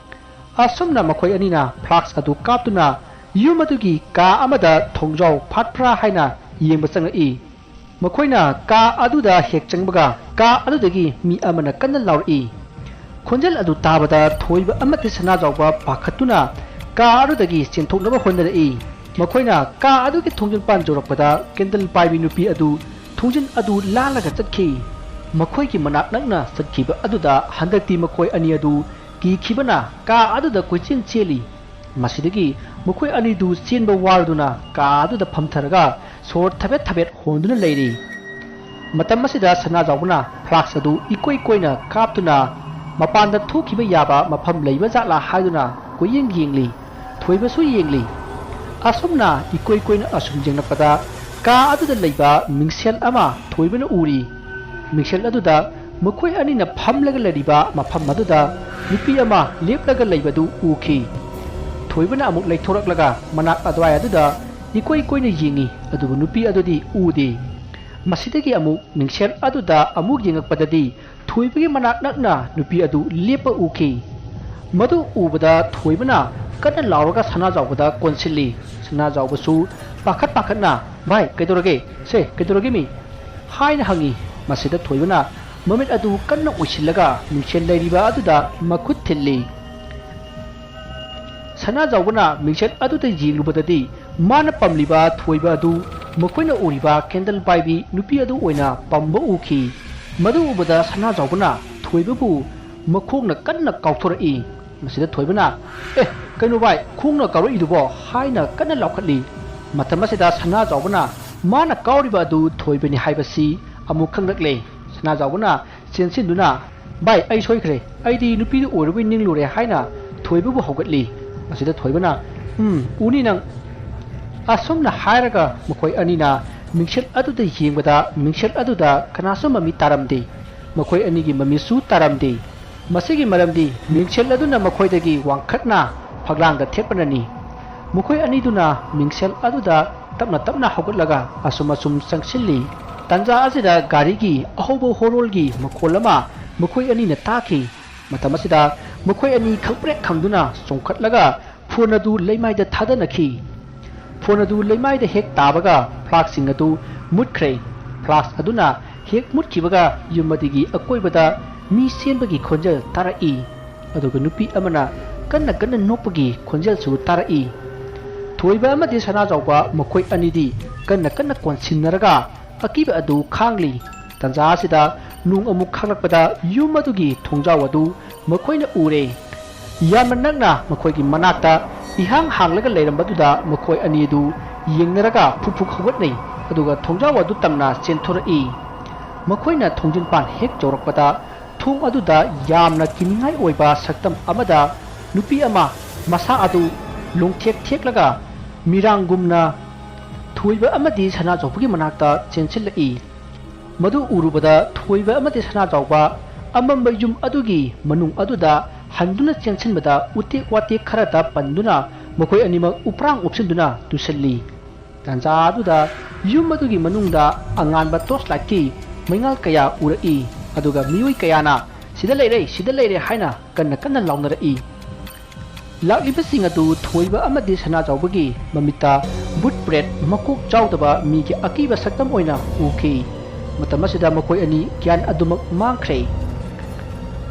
ꯑꯁꯨꯝꯅ ꯃꯈꯣꯏ ꯑꯅꯤꯅ ꯐ꯭ꯂꯥꯛꯁ ꯑꯗꯨ ꯀꯥꯞꯇꯨꯅ ꯌꯨꯝ ꯑꯗꯨꯒꯤ ꯀꯥ ꯑꯃꯗ ꯊꯣꯡꯖꯥꯎ ꯐꯥꯠꯄ꯭ꯔꯥ ꯍꯥꯏꯅ ꯌꯦꯡꯕ ꯆꯪꯉꯛꯏ꯫ ꯃꯈꯣꯏꯅ ꯀꯥ ꯑꯗꯨꯗ ꯍꯦꯛ ꯆꯪꯕꯒ ꯀꯥ ꯑꯗꯨꯗꯒꯤ ꯃꯤ ꯑꯃꯅ ꯀꯟꯅ ꯂꯥꯎꯔꯛꯏ꯫ ꯈꯣꯟꯖꯦꯜ ꯑꯗꯨ ꯇꯥꯕꯗ ꯊꯣꯏꯕ ꯑꯃꯗꯤ ꯁꯅꯥꯖꯥꯎꯕ ꯄꯥꯈꯠꯇꯨꯅ ꯀꯥ ꯑꯗꯨꯗꯒꯤ ꯆꯦꯟꯊꯣꯛꯅꯕ ꯍꯣꯠꯅꯔꯛꯏ꯫ ꯃꯈꯣꯏꯅ ꯀꯥ ꯑꯗꯨꯒꯤ ꯊꯣꯡꯖꯤꯟ ꯄꯥꯟ ꯌꯧꯔꯛꯄꯗ ꯀꯦꯟꯗꯜ ꯄꯥꯏꯕꯤ ꯅꯨꯄꯤ ꯑꯗꯨ ꯊꯣꯡꯖꯤꯟ ꯑꯗꯨ ꯂꯥꯜꯂꯒ ꯆꯠꯈꯤ꯫ ꯃꯈꯣꯏꯒꯤ ꯃꯅꯥꯛ ꯅꯛꯅ ꯆꯠꯈꯤꯕ ꯑꯗꯨꯗ ꯍꯟꯗꯛꯇꯤ ꯃꯈꯣꯏ ꯑꯅꯤ ꯑꯗꯨ ꯀꯤꯈꯤꯕꯅ ꯀꯥ ꯑꯗꯨꯗ ꯀꯣꯏꯆꯦꯟ ꯆꯦꯜꯂꯤ꯫ ꯃꯁꯤꯗꯒꯤ ꯃꯈꯣꯏ ꯑꯅꯤꯗꯨ ꯆꯦꯟꯕ ꯋꯥꯔꯗꯨꯅ ꯀꯥ ꯑꯗꯨꯗ ꯐꯝꯊꯔꯒ ꯁꯣꯔ ꯊꯕꯦꯠ ꯊꯕꯦꯠ ꯍꯣꯟꯗꯨꯅ ꯂꯩꯔꯤ꯫ ꯃꯇꯝ ꯑꯁꯤꯗ ꯁꯅꯥꯖꯥꯎꯕꯅ ꯐ꯭ꯂꯥꯛꯁ ꯑꯗꯨ ꯏꯀꯣꯏ ꯀꯣꯏꯅ ꯀꯥꯞꯇꯨꯅ ꯃꯄꯥꯟꯗ ꯊꯣꯛꯈꯤꯕ ꯌꯥꯕ ꯃꯐꯝ ꯂꯩꯕ ꯖꯥꯠꯂꯥ ꯍꯥꯏꯗꯨꯅ ꯀꯣꯏꯌꯦꯡ ꯌꯦꯡꯂꯤ꯫ ꯊꯣꯏꯕꯁꯨ ꯌꯦꯡꯂꯤ꯫ ꯑꯁꯨꯝꯅ ꯏꯀꯣꯏ ꯀꯣꯏꯅ ꯑꯁꯨꯝ ꯌꯦꯡꯂꯛꯄꯗ ꯀꯥ ꯑꯗꯨꯗ ꯂꯩꯕ ꯃꯤꯡꯁꯦꯜ ꯑꯃ ꯊꯣꯏꯕꯅ ꯎꯔꯤ꯫ ꯃꯤꯡꯁꯦꯜ ꯑꯗꯨꯗ ꯃꯈꯣꯏ ꯑꯅꯤꯅ ꯐꯝꯂꯒ ꯂꯩꯔꯤꯕ ꯃꯐꯝ ꯑꯗꯨꯗ ꯅꯨꯄꯤ ꯑꯃ ꯂꯦꯞꯂꯒ ꯂꯩꯕꯗꯨ ꯎꯈꯤ꯫ ꯊꯣꯏꯕꯅ ꯑꯃꯨꯛ ꯂꯩꯊꯣꯔꯛꯂꯒ ꯃꯅꯥꯛ ꯑꯗꯨꯋꯥꯏ ꯑꯗꯨꯗ ꯏꯀꯣꯏ ꯀꯣꯏꯅ ꯌꯦꯡꯉꯤ, ꯑꯗꯨꯕꯨ ꯅꯨꯄꯤ ꯑꯗꯨꯗꯤ ꯎꯗꯦ꯫ ꯃꯁꯤꯗꯒꯤ ꯑꯃꯨꯛ ꯃꯤꯡꯁꯦꯜ ꯑꯗꯨꯗ ꯑꯃꯨꯛ ꯌꯦꯡꯉꯛꯄꯗꯗꯤ ꯊꯣꯏꯕꯒꯤ ꯃꯅꯥꯛ ꯅꯛꯅ ꯅꯨꯄꯤ ꯑꯗꯨ ꯂꯦꯞꯄ ꯎꯈꯤ꯫ ꯃꯗꯨ ꯎꯕꯗ ꯊꯣꯏꯕꯅ ꯀꯟꯅ ꯂꯥꯎꯔꯒ ꯁꯅꯥꯖꯥꯎꯕꯗ ꯀꯣꯟꯁꯤꯜꯂꯤ꯫ ꯁꯅꯥꯖꯥꯎꯕꯁꯨ ꯄꯥꯈꯠ ꯄꯥꯈꯠꯅ, "ꯚꯥꯏ, ꯀꯩꯗꯧꯔꯒꯦ? ꯁꯦ, ꯀꯩꯗꯧꯔꯒꯦ ꯃꯤ?" ꯍꯥꯏꯅ ꯍꯪꯉꯤ꯫ ꯃꯁꯤꯗ ꯊꯣꯏꯕꯅ ꯃꯃꯤꯠ ꯑꯗꯨ ꯀꯟꯅ ꯎꯏꯁꯤꯜꯂꯒ ꯃꯤꯡꯁꯦꯜ ꯂꯩꯔꯤꯕ ꯑꯗꯨꯗ ꯃꯈꯨꯠ ꯊꯤꯜꯂꯤ꯫ ꯁꯅꯥꯖꯥꯎꯕꯅ ꯃꯤꯡꯁꯦꯜ ꯑꯗꯨꯗ ꯌꯦꯡꯂꯨꯕꯗꯗꯤ ꯃꯥꯅ ꯄꯝꯂꯤꯕ ꯊꯣꯏꯕ ꯑꯗꯨ ꯃꯈꯣꯏꯅ ꯎꯔꯤꯕ ꯀꯦꯟꯗꯜ ꯄꯥꯏꯕꯤ ꯅꯨꯄꯤ ꯑꯗꯨ ꯑꯣꯏꯅ ꯄꯝꯕ ꯎꯈꯤ꯫ ꯃꯗꯨ ꯎꯕꯗ ꯁꯅꯥꯖꯥꯎꯕꯅ ꯊꯣꯏꯕꯕꯨ ꯃꯈꯣꯡꯅ ꯀꯟꯅ ꯀꯥꯎꯊꯣꯔꯛꯏ꯫ ꯃꯁꯤꯗ ꯊꯣꯏꯕꯅ, "ꯑꯦ, ꯀꯩꯅꯣ ꯚꯥꯏ, ꯈꯣꯡꯅ ꯀꯥꯎꯔꯛꯏꯗꯨꯕꯣ?" ꯍꯥꯏꯅ ꯀꯟꯅ ꯂꯥꯎꯈꯠꯂꯤ꯫ ꯃꯇꯝ ꯑꯁꯤꯗ ꯁꯅꯥꯖꯥꯎꯕꯅ ꯃꯥꯅ ꯀꯥꯎꯔꯤꯕ ꯑꯗꯨ ꯊꯣꯏꯕꯅꯤ ꯍꯥꯏꯕꯁꯤ ꯑꯃꯨꯛ ꯈꯪꯂꯛꯂꯦ꯫ ꯁꯅꯥꯖꯥꯎꯕꯅ ꯆꯦꯟꯁꯤꯟꯗꯨꯅ, "ꯚꯥꯏ, ꯑꯩ ꯁꯣꯏꯈ꯭ꯔꯦ, ꯑꯩꯗꯤ ꯅꯨꯄꯤꯗꯨ ꯑꯣꯏꯔꯕꯣꯏ ꯅꯤꯡꯂꯨꯔꯦ" ꯍꯥꯏꯅ ꯊꯣꯏꯕꯕꯨ ꯍꯧꯒꯠꯂꯤ꯫ ꯃꯁꯤꯗ ꯊꯣꯏꯕꯅ, "ꯎꯝ, ꯎꯅꯤ ꯅꯪ"꯫ ꯑꯁꯨꯝꯅ ꯍꯥꯏꯔꯒ ꯃꯈꯣꯏ ꯑꯅꯤꯅ ꯃꯤꯡꯁꯦꯜ ꯑꯗꯨꯗ ꯌꯦꯡꯕꯗ, ꯃꯤꯡꯁꯦꯜ ꯑꯗꯨꯗ ꯀꯅꯥꯁꯨ ꯃꯃꯤ ꯇꯥꯔꯝꯗꯦ꯫ ꯃꯈꯣꯏ ꯑꯅꯤꯒꯤ ꯃꯃꯤꯁꯨ ꯇꯥꯔꯝꯗꯦ꯫ ꯃꯁꯤꯒꯤ ꯃꯔꯝꯗꯤ ꯃꯤꯡꯁꯦꯜ ꯑꯗꯨꯅ ꯃꯈꯣꯏꯗꯒꯤ ꯋꯥꯡꯈꯠꯅ ꯐꯛꯂꯥꯡꯗ ꯊꯦꯠꯄꯅꯅꯤ꯫ ꯃꯈꯣꯏ ꯑꯅꯤꯗꯨꯅ ꯃꯤꯡꯁꯦꯜ ꯑꯗꯨꯗ ꯇꯞꯅ ꯇꯞꯅ ꯍꯧꯒꯠꯂꯒ ꯑꯁꯨꯝ ꯑꯁꯨꯝ ꯆꯪꯁꯤꯜꯂꯤ꯫ ꯇꯥꯟꯖꯥ ꯑꯁꯤꯗ ꯒꯥꯔꯤꯒꯤ ꯑꯍꯧꯕ ꯍꯣꯔꯣꯜꯒꯤ ꯃꯈꯣꯜ ꯑꯃ ꯃꯈꯣꯏ ꯑꯅꯤꯅ ꯇꯥꯈꯤ꯫ ꯃꯇꯝ ꯑꯁꯤꯗ ꯃꯈꯣꯏ ꯑꯅꯤ ꯈꯪꯄ꯭ꯔꯦꯛ ꯈꯪꯗꯨꯅ ꯆꯣꯡꯈꯠꯂꯒ ꯐꯣꯟ ꯑꯗꯨ ꯂꯩꯃꯥꯏꯗ ꯊꯥꯗꯅꯈꯤ꯫ ꯐꯣꯟ ꯑꯗꯨ ꯂꯩꯃꯥꯏꯗ ꯍꯦꯛ ꯇꯥꯕꯒ ꯐ꯭ꯂꯥꯁꯛꯁꯤꯡ ꯑꯗꯨ ꯃꯨꯠꯈ꯭ꯔꯦ꯫ ꯐ꯭ꯂꯥꯁꯛ ꯑꯗꯨꯅ ꯍꯦꯛ ꯃꯨꯠꯈꯤꯕꯒ ꯌꯨꯝ ꯑꯗꯨꯒꯤ ꯑꯀꯣꯏꯕꯗ ꯃꯤ ꯆꯦꯟꯕꯒꯤ ꯈꯣꯟꯖꯦꯜ ꯇꯥꯔꯛꯏ꯫ ꯑꯗꯨꯒ ꯅꯨꯄꯤ ꯑꯃꯅ ꯀꯟꯅ ꯀꯟꯅ ꯅꯣꯛꯄꯒꯤ ꯈꯣꯟꯖꯦꯜꯁꯨ ꯇꯥꯔꯛꯏ꯫ ꯊꯣꯏꯕ ꯑꯃꯗꯤ ꯁꯅꯥꯖꯥꯎꯕ ꯃꯈꯣꯏ ꯑꯅꯤꯗꯤ ꯀꯟꯅ ꯀꯟꯅ ꯀꯣꯟꯁꯤꯟꯅꯔꯒ ꯑꯀꯤꯕ ꯑꯗꯨ ꯈꯥꯡꯂꯤ꯫ ꯇꯥꯟꯖꯥ ꯑꯁꯤꯗ ꯅꯣꯡ ꯑꯃꯨꯛ ꯈꯥꯛꯂꯛꯄꯗ ꯌꯨꯝ ꯑꯗꯨꯒꯤ ꯊꯣꯡꯖꯥꯎ ꯑꯗꯨ ꯃꯈꯣꯏꯅ ꯎꯔꯦ꯫ ꯌꯥꯝꯅ ꯅꯛꯅ ꯃꯈꯣꯏꯒꯤ ꯃꯅꯥꯛꯇ ꯏꯍꯥꯡ ꯍꯥꯡꯂꯒ ꯂꯩꯔꯝꯕꯗꯨꯗ ꯃꯈꯣꯏ ꯑꯅꯤ ꯑꯗꯨ ꯌꯦꯡꯅꯔꯒ ꯐꯨꯛ ꯐꯨꯛ ꯍꯧꯒꯠꯅꯩ, ꯑꯗꯨꯒ ꯊꯣꯡꯖꯥꯎ ꯑꯗꯨ ꯇꯝꯅ ꯆꯦꯟꯊꯣꯔꯛꯏ꯫ ꯃꯈꯣꯏꯅ ꯊꯣꯡꯖꯤꯟꯄꯥꯟ ꯍꯦꯛ ꯌꯧꯔꯛꯄꯗ ꯊꯣꯡ ꯑꯗꯨꯗ ꯌꯥꯝꯅ ꯀꯤꯅꯤꯡꯉꯥꯏ ꯑꯣꯏꯕ ꯁꯛꯇꯝ ꯑꯃꯗ ꯅꯨꯄꯤ ꯑꯃ ꯃꯁꯥ ꯑꯗꯨ ꯂꯣꯡꯊꯦꯛ ꯊꯦꯛꯂꯒ ꯃꯤꯔꯥꯡꯒꯨꯝꯅ ꯊꯣꯏꯕ ꯑꯃꯗꯤ ꯁꯅꯥꯆꯧꯕꯒꯤ ꯃꯅꯥꯛꯇ ꯆꯦꯟꯁꯤꯜꯂꯛꯏ꯫ ꯃꯗꯨ ꯎꯔꯨꯕꯗ ꯊꯣꯏꯕ ꯑꯃꯗꯤ ꯁꯅꯥꯆꯥꯎꯕ ꯑꯃꯝꯕ ꯌꯨꯝ ꯑꯗꯨꯒꯤ ꯃꯅꯨꯡ ꯑꯗꯨꯗ ꯍꯟꯗꯨꯅ ꯆꯦꯟꯁꯤꯟꯕꯗ ꯎꯇꯦꯛ ꯋꯥꯇꯦꯛ ꯈꯔꯗ ꯄꯟꯗꯨꯅ ꯃꯈꯣꯏ ꯑꯅꯤꯃꯛ ꯎꯄ꯭ꯔꯥꯡ ꯎꯞꯁꯤꯟꯗꯨꯅ ꯇꯨꯁꯤꯜꯂꯤ꯫ ꯇꯥꯟꯖꯥ ꯑꯗꯨꯗ ꯌꯨꯝ ꯑꯗꯨꯒꯤ ꯃꯅꯨꯡꯗ ꯑꯉꯥꯟꯕ ꯇꯣꯔꯆ ꯂꯥꯏꯠꯀꯤ ꯃꯩꯉꯥꯜ ꯀꯌꯥ ꯎꯔꯛꯏ, ꯑꯗꯨꯒ ꯃꯤꯑꯣꯏ ꯀꯌꯥꯅ "ꯁꯤꯗ ꯂꯩꯔꯦ, ꯁꯤꯗ ꯂꯩꯔꯦ" ꯍꯥꯏꯅ ꯀꯟꯅ ꯀꯟꯅ ꯂꯥꯎꯅꯔꯛꯏ꯫ ꯂꯥꯛꯂꯤꯕꯁꯤꯡ ꯑꯗꯨ ꯊꯣꯏꯕ ꯑꯃꯗꯤ ꯁꯅꯥꯖꯥꯎꯕꯒꯤ ꯃꯃꯤꯠꯇ ꯚꯨꯠ ꯄ꯭ꯔꯦꯠ ꯃꯀꯣꯛ ꯆꯥꯎꯗꯕ ꯃꯤꯒꯤ ꯑꯀꯤꯕ ꯁꯛꯇꯝ ꯑꯣꯏꯅ ꯎꯈꯤ꯫ ꯃꯇꯝ ꯑꯁꯤꯗ ꯃꯈꯣꯏ ꯑꯅꯤ ꯒ꯭ꯌꯥꯟ ꯑꯗꯨꯃꯛ ꯃꯥꯡꯈ꯭ꯔꯦ꯫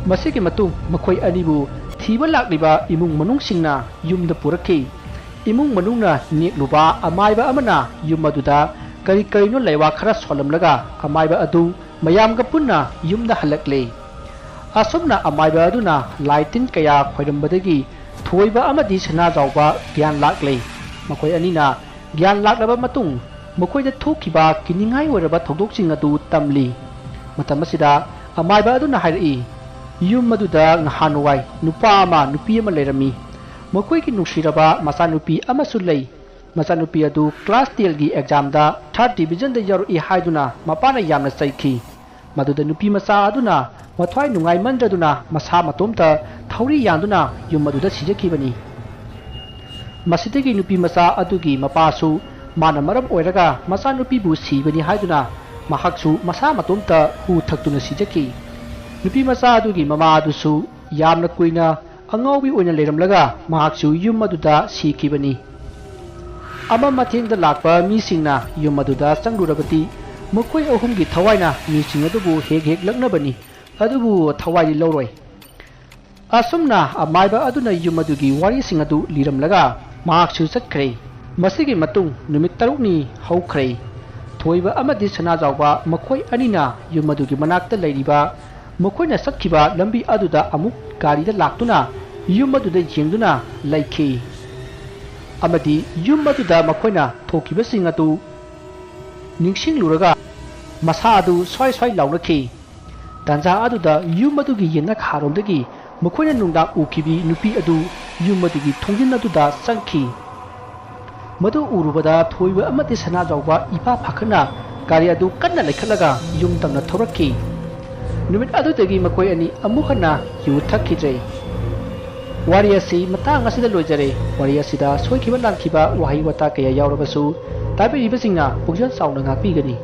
ꯃꯁꯤꯒꯤ ꯃꯇꯨꯡ ꯃꯈꯣꯏ ꯑꯅꯤꯕꯨ ꯊꯤꯕ ꯂꯥꯛꯂꯤꯕ ꯏꯃꯨꯡ ꯃꯅꯨꯡꯁꯤꯡꯅ ꯌꯨꯝꯗ ꯄꯨꯔꯛꯈꯤ꯫ ꯏꯃꯨꯡ ꯃꯅꯨꯡꯅ ꯅꯦꯛꯂꯨꯕ ꯑꯃꯥꯏꯕ ꯑꯃꯅ ꯌꯨꯝ ꯑꯗꯨꯗ ꯀꯔꯤ ꯀꯔꯤꯅꯣ ꯂꯩꯋꯥ ꯈꯔ ꯁꯣꯜꯂꯝꯂꯒ ꯑꯃꯥꯏꯕ ꯑꯗꯨ ꯃꯌꯥꯝꯒ ꯄꯨꯟꯅ ꯌꯨꯝꯗ ꯍꯜꯂꯛꯂꯦ꯫ ꯑꯁꯨꯝꯅ ꯑꯃꯥꯏꯕ ꯑꯗꯨꯅ ꯂꯥꯏ ꯇꯤꯟ ꯀꯌꯥ ꯈꯣꯏꯔꯝꯕꯗꯒꯤ ꯊꯣꯏꯕ ꯑꯃꯗꯤ ꯁꯅꯥꯖꯥꯎꯕ ꯒ꯭ꯌꯥꯟ ꯂꯥꯛꯂꯦ꯫ ꯃꯈꯣꯏ ꯑꯅꯤꯅ ꯒ꯭ꯌꯥꯟ ꯂꯥꯛꯂꯕ ꯃꯇꯨꯡ ꯃꯈꯣꯏꯗ ꯊꯣꯛꯈꯤꯕ ꯀꯤꯅꯤꯡꯉꯥꯏ ꯑꯣꯏꯔꯕ ꯊꯧꯗꯣꯛꯁꯤꯡ ꯑꯗꯨ ꯇꯝꯂꯤ꯫ ꯃꯇꯝ ꯑꯁꯤꯗ ꯑꯃꯥꯏꯕ ꯑꯗꯨꯅ ꯍꯥꯏꯔꯛꯏ, ꯌꯨꯝ ꯑꯗꯨꯗ ꯅꯍꯥꯟꯋꯥꯏ ꯅꯨꯄꯥ ꯑꯃ ꯅꯨꯄꯤ ꯑꯃ ꯂꯩꯔꯝꯃꯤ꯫ ꯃꯈꯣꯏꯒꯤ ꯅꯨꯡꯁꯤꯔꯕ ꯃꯆꯥꯅꯨꯄꯤ ꯑꯃꯁꯨ ꯂꯩ꯫ ꯃꯆꯥꯅꯨꯄꯤ ꯑꯗꯨ class tenꯒꯤ examꯗ third divisionꯗ ꯌꯥꯎꯔꯛꯏ ꯍꯥꯏꯗꯨꯅ ꯃꯄꯥꯅ ꯌꯥꯝꯅ ꯆꯩꯈꯤ꯫ ꯃꯗꯨꯗ ꯅꯨꯄꯤ ꯃꯆꯥ ꯑꯗꯨꯅ ꯃꯊ꯭ꯋꯥꯏ ꯅꯨꯡꯉꯥꯏꯃꯟꯗ꯭ꯔꯗꯨꯅ ꯃꯁꯥ ꯃꯇꯣꯝꯇ ꯊꯧꯔꯤ ꯌꯥꯟꯗꯨꯅ ꯌꯨꯝ ꯑꯗꯨꯗ ꯁꯤꯖꯈꯤꯕꯅꯤ꯫ ꯃꯁꯤꯗꯒꯤ ꯅꯨꯄꯤ ꯃꯆꯥ ꯑꯗꯨꯒꯤ ꯃꯄꯥꯁꯨ ꯃꯥꯅ ꯃꯔꯝ ꯑꯣꯏꯔꯒ ꯃꯆꯥꯅꯨꯄꯤꯕꯨ ꯁꯤꯕꯅꯤ ꯍꯥꯏꯗꯨꯅ ꯃꯍꯥꯛꯁꯨ ꯃꯁꯥ ꯃꯇꯣꯝꯇ ꯍꯨ ꯊꯛꯇꯨꯅ ꯁꯤꯖꯈꯤ꯫ ꯅꯨꯄꯤ ꯃꯆꯥ ꯑꯗꯨꯒꯤ ꯃꯃꯥ ꯑꯗꯨꯁꯨ ꯌꯥꯝꯅ ꯀꯨꯏꯅ ꯑꯉꯥꯎꯕꯤ ꯑꯣꯏꯅ ꯂꯩꯔꯝꯂꯒ ꯃꯍꯥꯛꯁꯨ ꯌꯨꯝ ꯑꯗꯨꯗ ꯁꯤꯈꯤꯕꯅꯤ꯫ ꯑꯃ ꯃꯊꯦꯡꯗ ꯂꯥꯛꯄ ꯃꯤꯁꯤꯡꯅ ꯌꯨꯝ ꯑꯗꯨꯗ ꯆꯪꯂꯨꯔꯕꯗꯤ ꯃꯈꯣꯏ ꯑꯍꯨꯝꯒꯤ ꯊꯋꯥꯏꯅ ꯃꯤꯁꯤꯡ ꯑꯗꯨꯕꯨ ꯍꯦꯛ ꯍꯦꯛ ꯂꯛꯅꯕꯅꯤ, ꯑꯗꯨꯕꯨ ꯊꯋꯥꯏꯗꯤ ꯂꯧꯔꯣꯏ꯫ ꯑꯁꯨꯝꯅ ꯑꯃꯥꯏꯕ ꯑꯗꯨꯅ ꯌꯨꯝ ꯑꯗꯨꯒꯤ ꯋꯥꯔꯤꯁꯤꯡ ꯑꯗꯨ ꯂꯤꯔꯝꯂꯒ ꯃꯍꯥꯛꯁꯨ ꯆꯠꯈ꯭ꯔꯦ꯫ ꯃꯁꯤꯒꯤ ꯃꯇꯨꯡ ꯅꯨꯃꯤꯠ ꯇꯔꯨꯛꯅꯤ ꯍꯧꯈ꯭ꯔꯦ꯫ ꯊꯣꯏꯕ ꯑꯃꯗꯤ ꯁꯅꯥꯖꯥꯎꯕ ꯃꯈꯣꯏ ꯑꯅꯤꯅ ꯌꯨꯝ ꯑꯗꯨꯒꯤ ꯃꯅꯥꯛꯇ ꯂꯩꯔꯤꯕ ꯃꯈꯣꯏꯅ ꯆꯠꯈꯤꯕ ꯂꯝꯕꯤ ꯑꯗꯨꯗ ꯑꯃꯨꯛ ꯒꯥꯔꯤꯗ ꯂꯥꯛꯇꯨꯅ ꯌꯨꯝ ꯑꯗꯨꯗ ꯌꯦꯡꯗꯨꯅ ꯂꯩꯈꯤ꯫ ꯑꯃꯗꯤ ꯌꯨꯝ ꯑꯗꯨꯗ ꯃꯈꯣꯏꯅ ꯊꯣꯛꯈꯤꯕꯁꯤꯡ ꯑꯗꯨ ꯅꯤꯡꯁꯤꯡꯂꯨꯔꯒ ꯃꯁꯥ ꯑꯗꯨ ꯁ꯭ꯋꯥꯏ ꯁ꯭ꯋꯥꯏ ꯂꯥꯎꯅꯈꯤ꯫ ꯇꯥꯟꯖꯥ ꯑꯗꯨꯗ ꯌꯨꯝ ꯑꯗꯨꯒꯤ ꯌꯦꯅꯈꯥꯔꯣꯝꯗꯒꯤ ꯃꯈꯣꯏꯅ ꯅꯨꯡꯗꯥꯡ ꯎꯈꯤꯕꯤ ꯅꯨꯄꯤ ꯑꯗꯨ ꯌꯨꯝ ꯑꯗꯨꯒꯤ ꯊꯣꯡꯖꯤꯟ ꯑꯗꯨꯗ ꯆꯪꯈꯤ꯫ ꯃꯗꯨ ꯎꯔꯨꯕꯗ ꯊꯣꯏꯕ ꯑꯃꯗꯤ ꯁꯅꯥꯖꯥꯎꯕ ꯏꯄꯥ ꯐꯥꯈꯠꯅ ꯒꯥꯔꯤ ꯑꯗꯨ ꯀꯟꯅ ꯂꯩꯈꯠꯂꯒ ꯌꯨꯝ ꯇꯝꯅ ꯊꯧꯔꯛꯈꯤ꯫ ꯅꯨꯃꯤꯠ ꯑꯗꯨꯗꯒꯤ ꯃꯈꯣꯏ ꯑꯅꯤ ꯑꯃꯨꯛ ꯍꯟꯅ ꯌꯨ ꯊꯛꯈꯤꯗ꯭ꯔꯦ꯫ ꯋꯥꯔꯤ ꯑꯁꯤ ꯃꯇꯥꯡ ꯑꯁꯤꯗ ꯂꯣꯏꯖꯔꯦ꯫ ꯋꯥꯔꯤ ꯑꯁꯤꯗ ꯁꯣꯏꯈꯤꯕ ꯂꯥꯟꯈꯤꯕ ꯋꯥꯍꯩ ꯋꯥꯇꯥ ꯀꯌꯥ ꯌꯥꯎꯔꯕꯁꯨ ꯇꯥꯕꯤꯔꯤꯕꯁꯤꯡꯅ ꯄꯨꯛꯆꯦꯜ ꯆꯥꯎꯅ ꯉꯥꯛꯄꯤꯒꯅꯤ꯫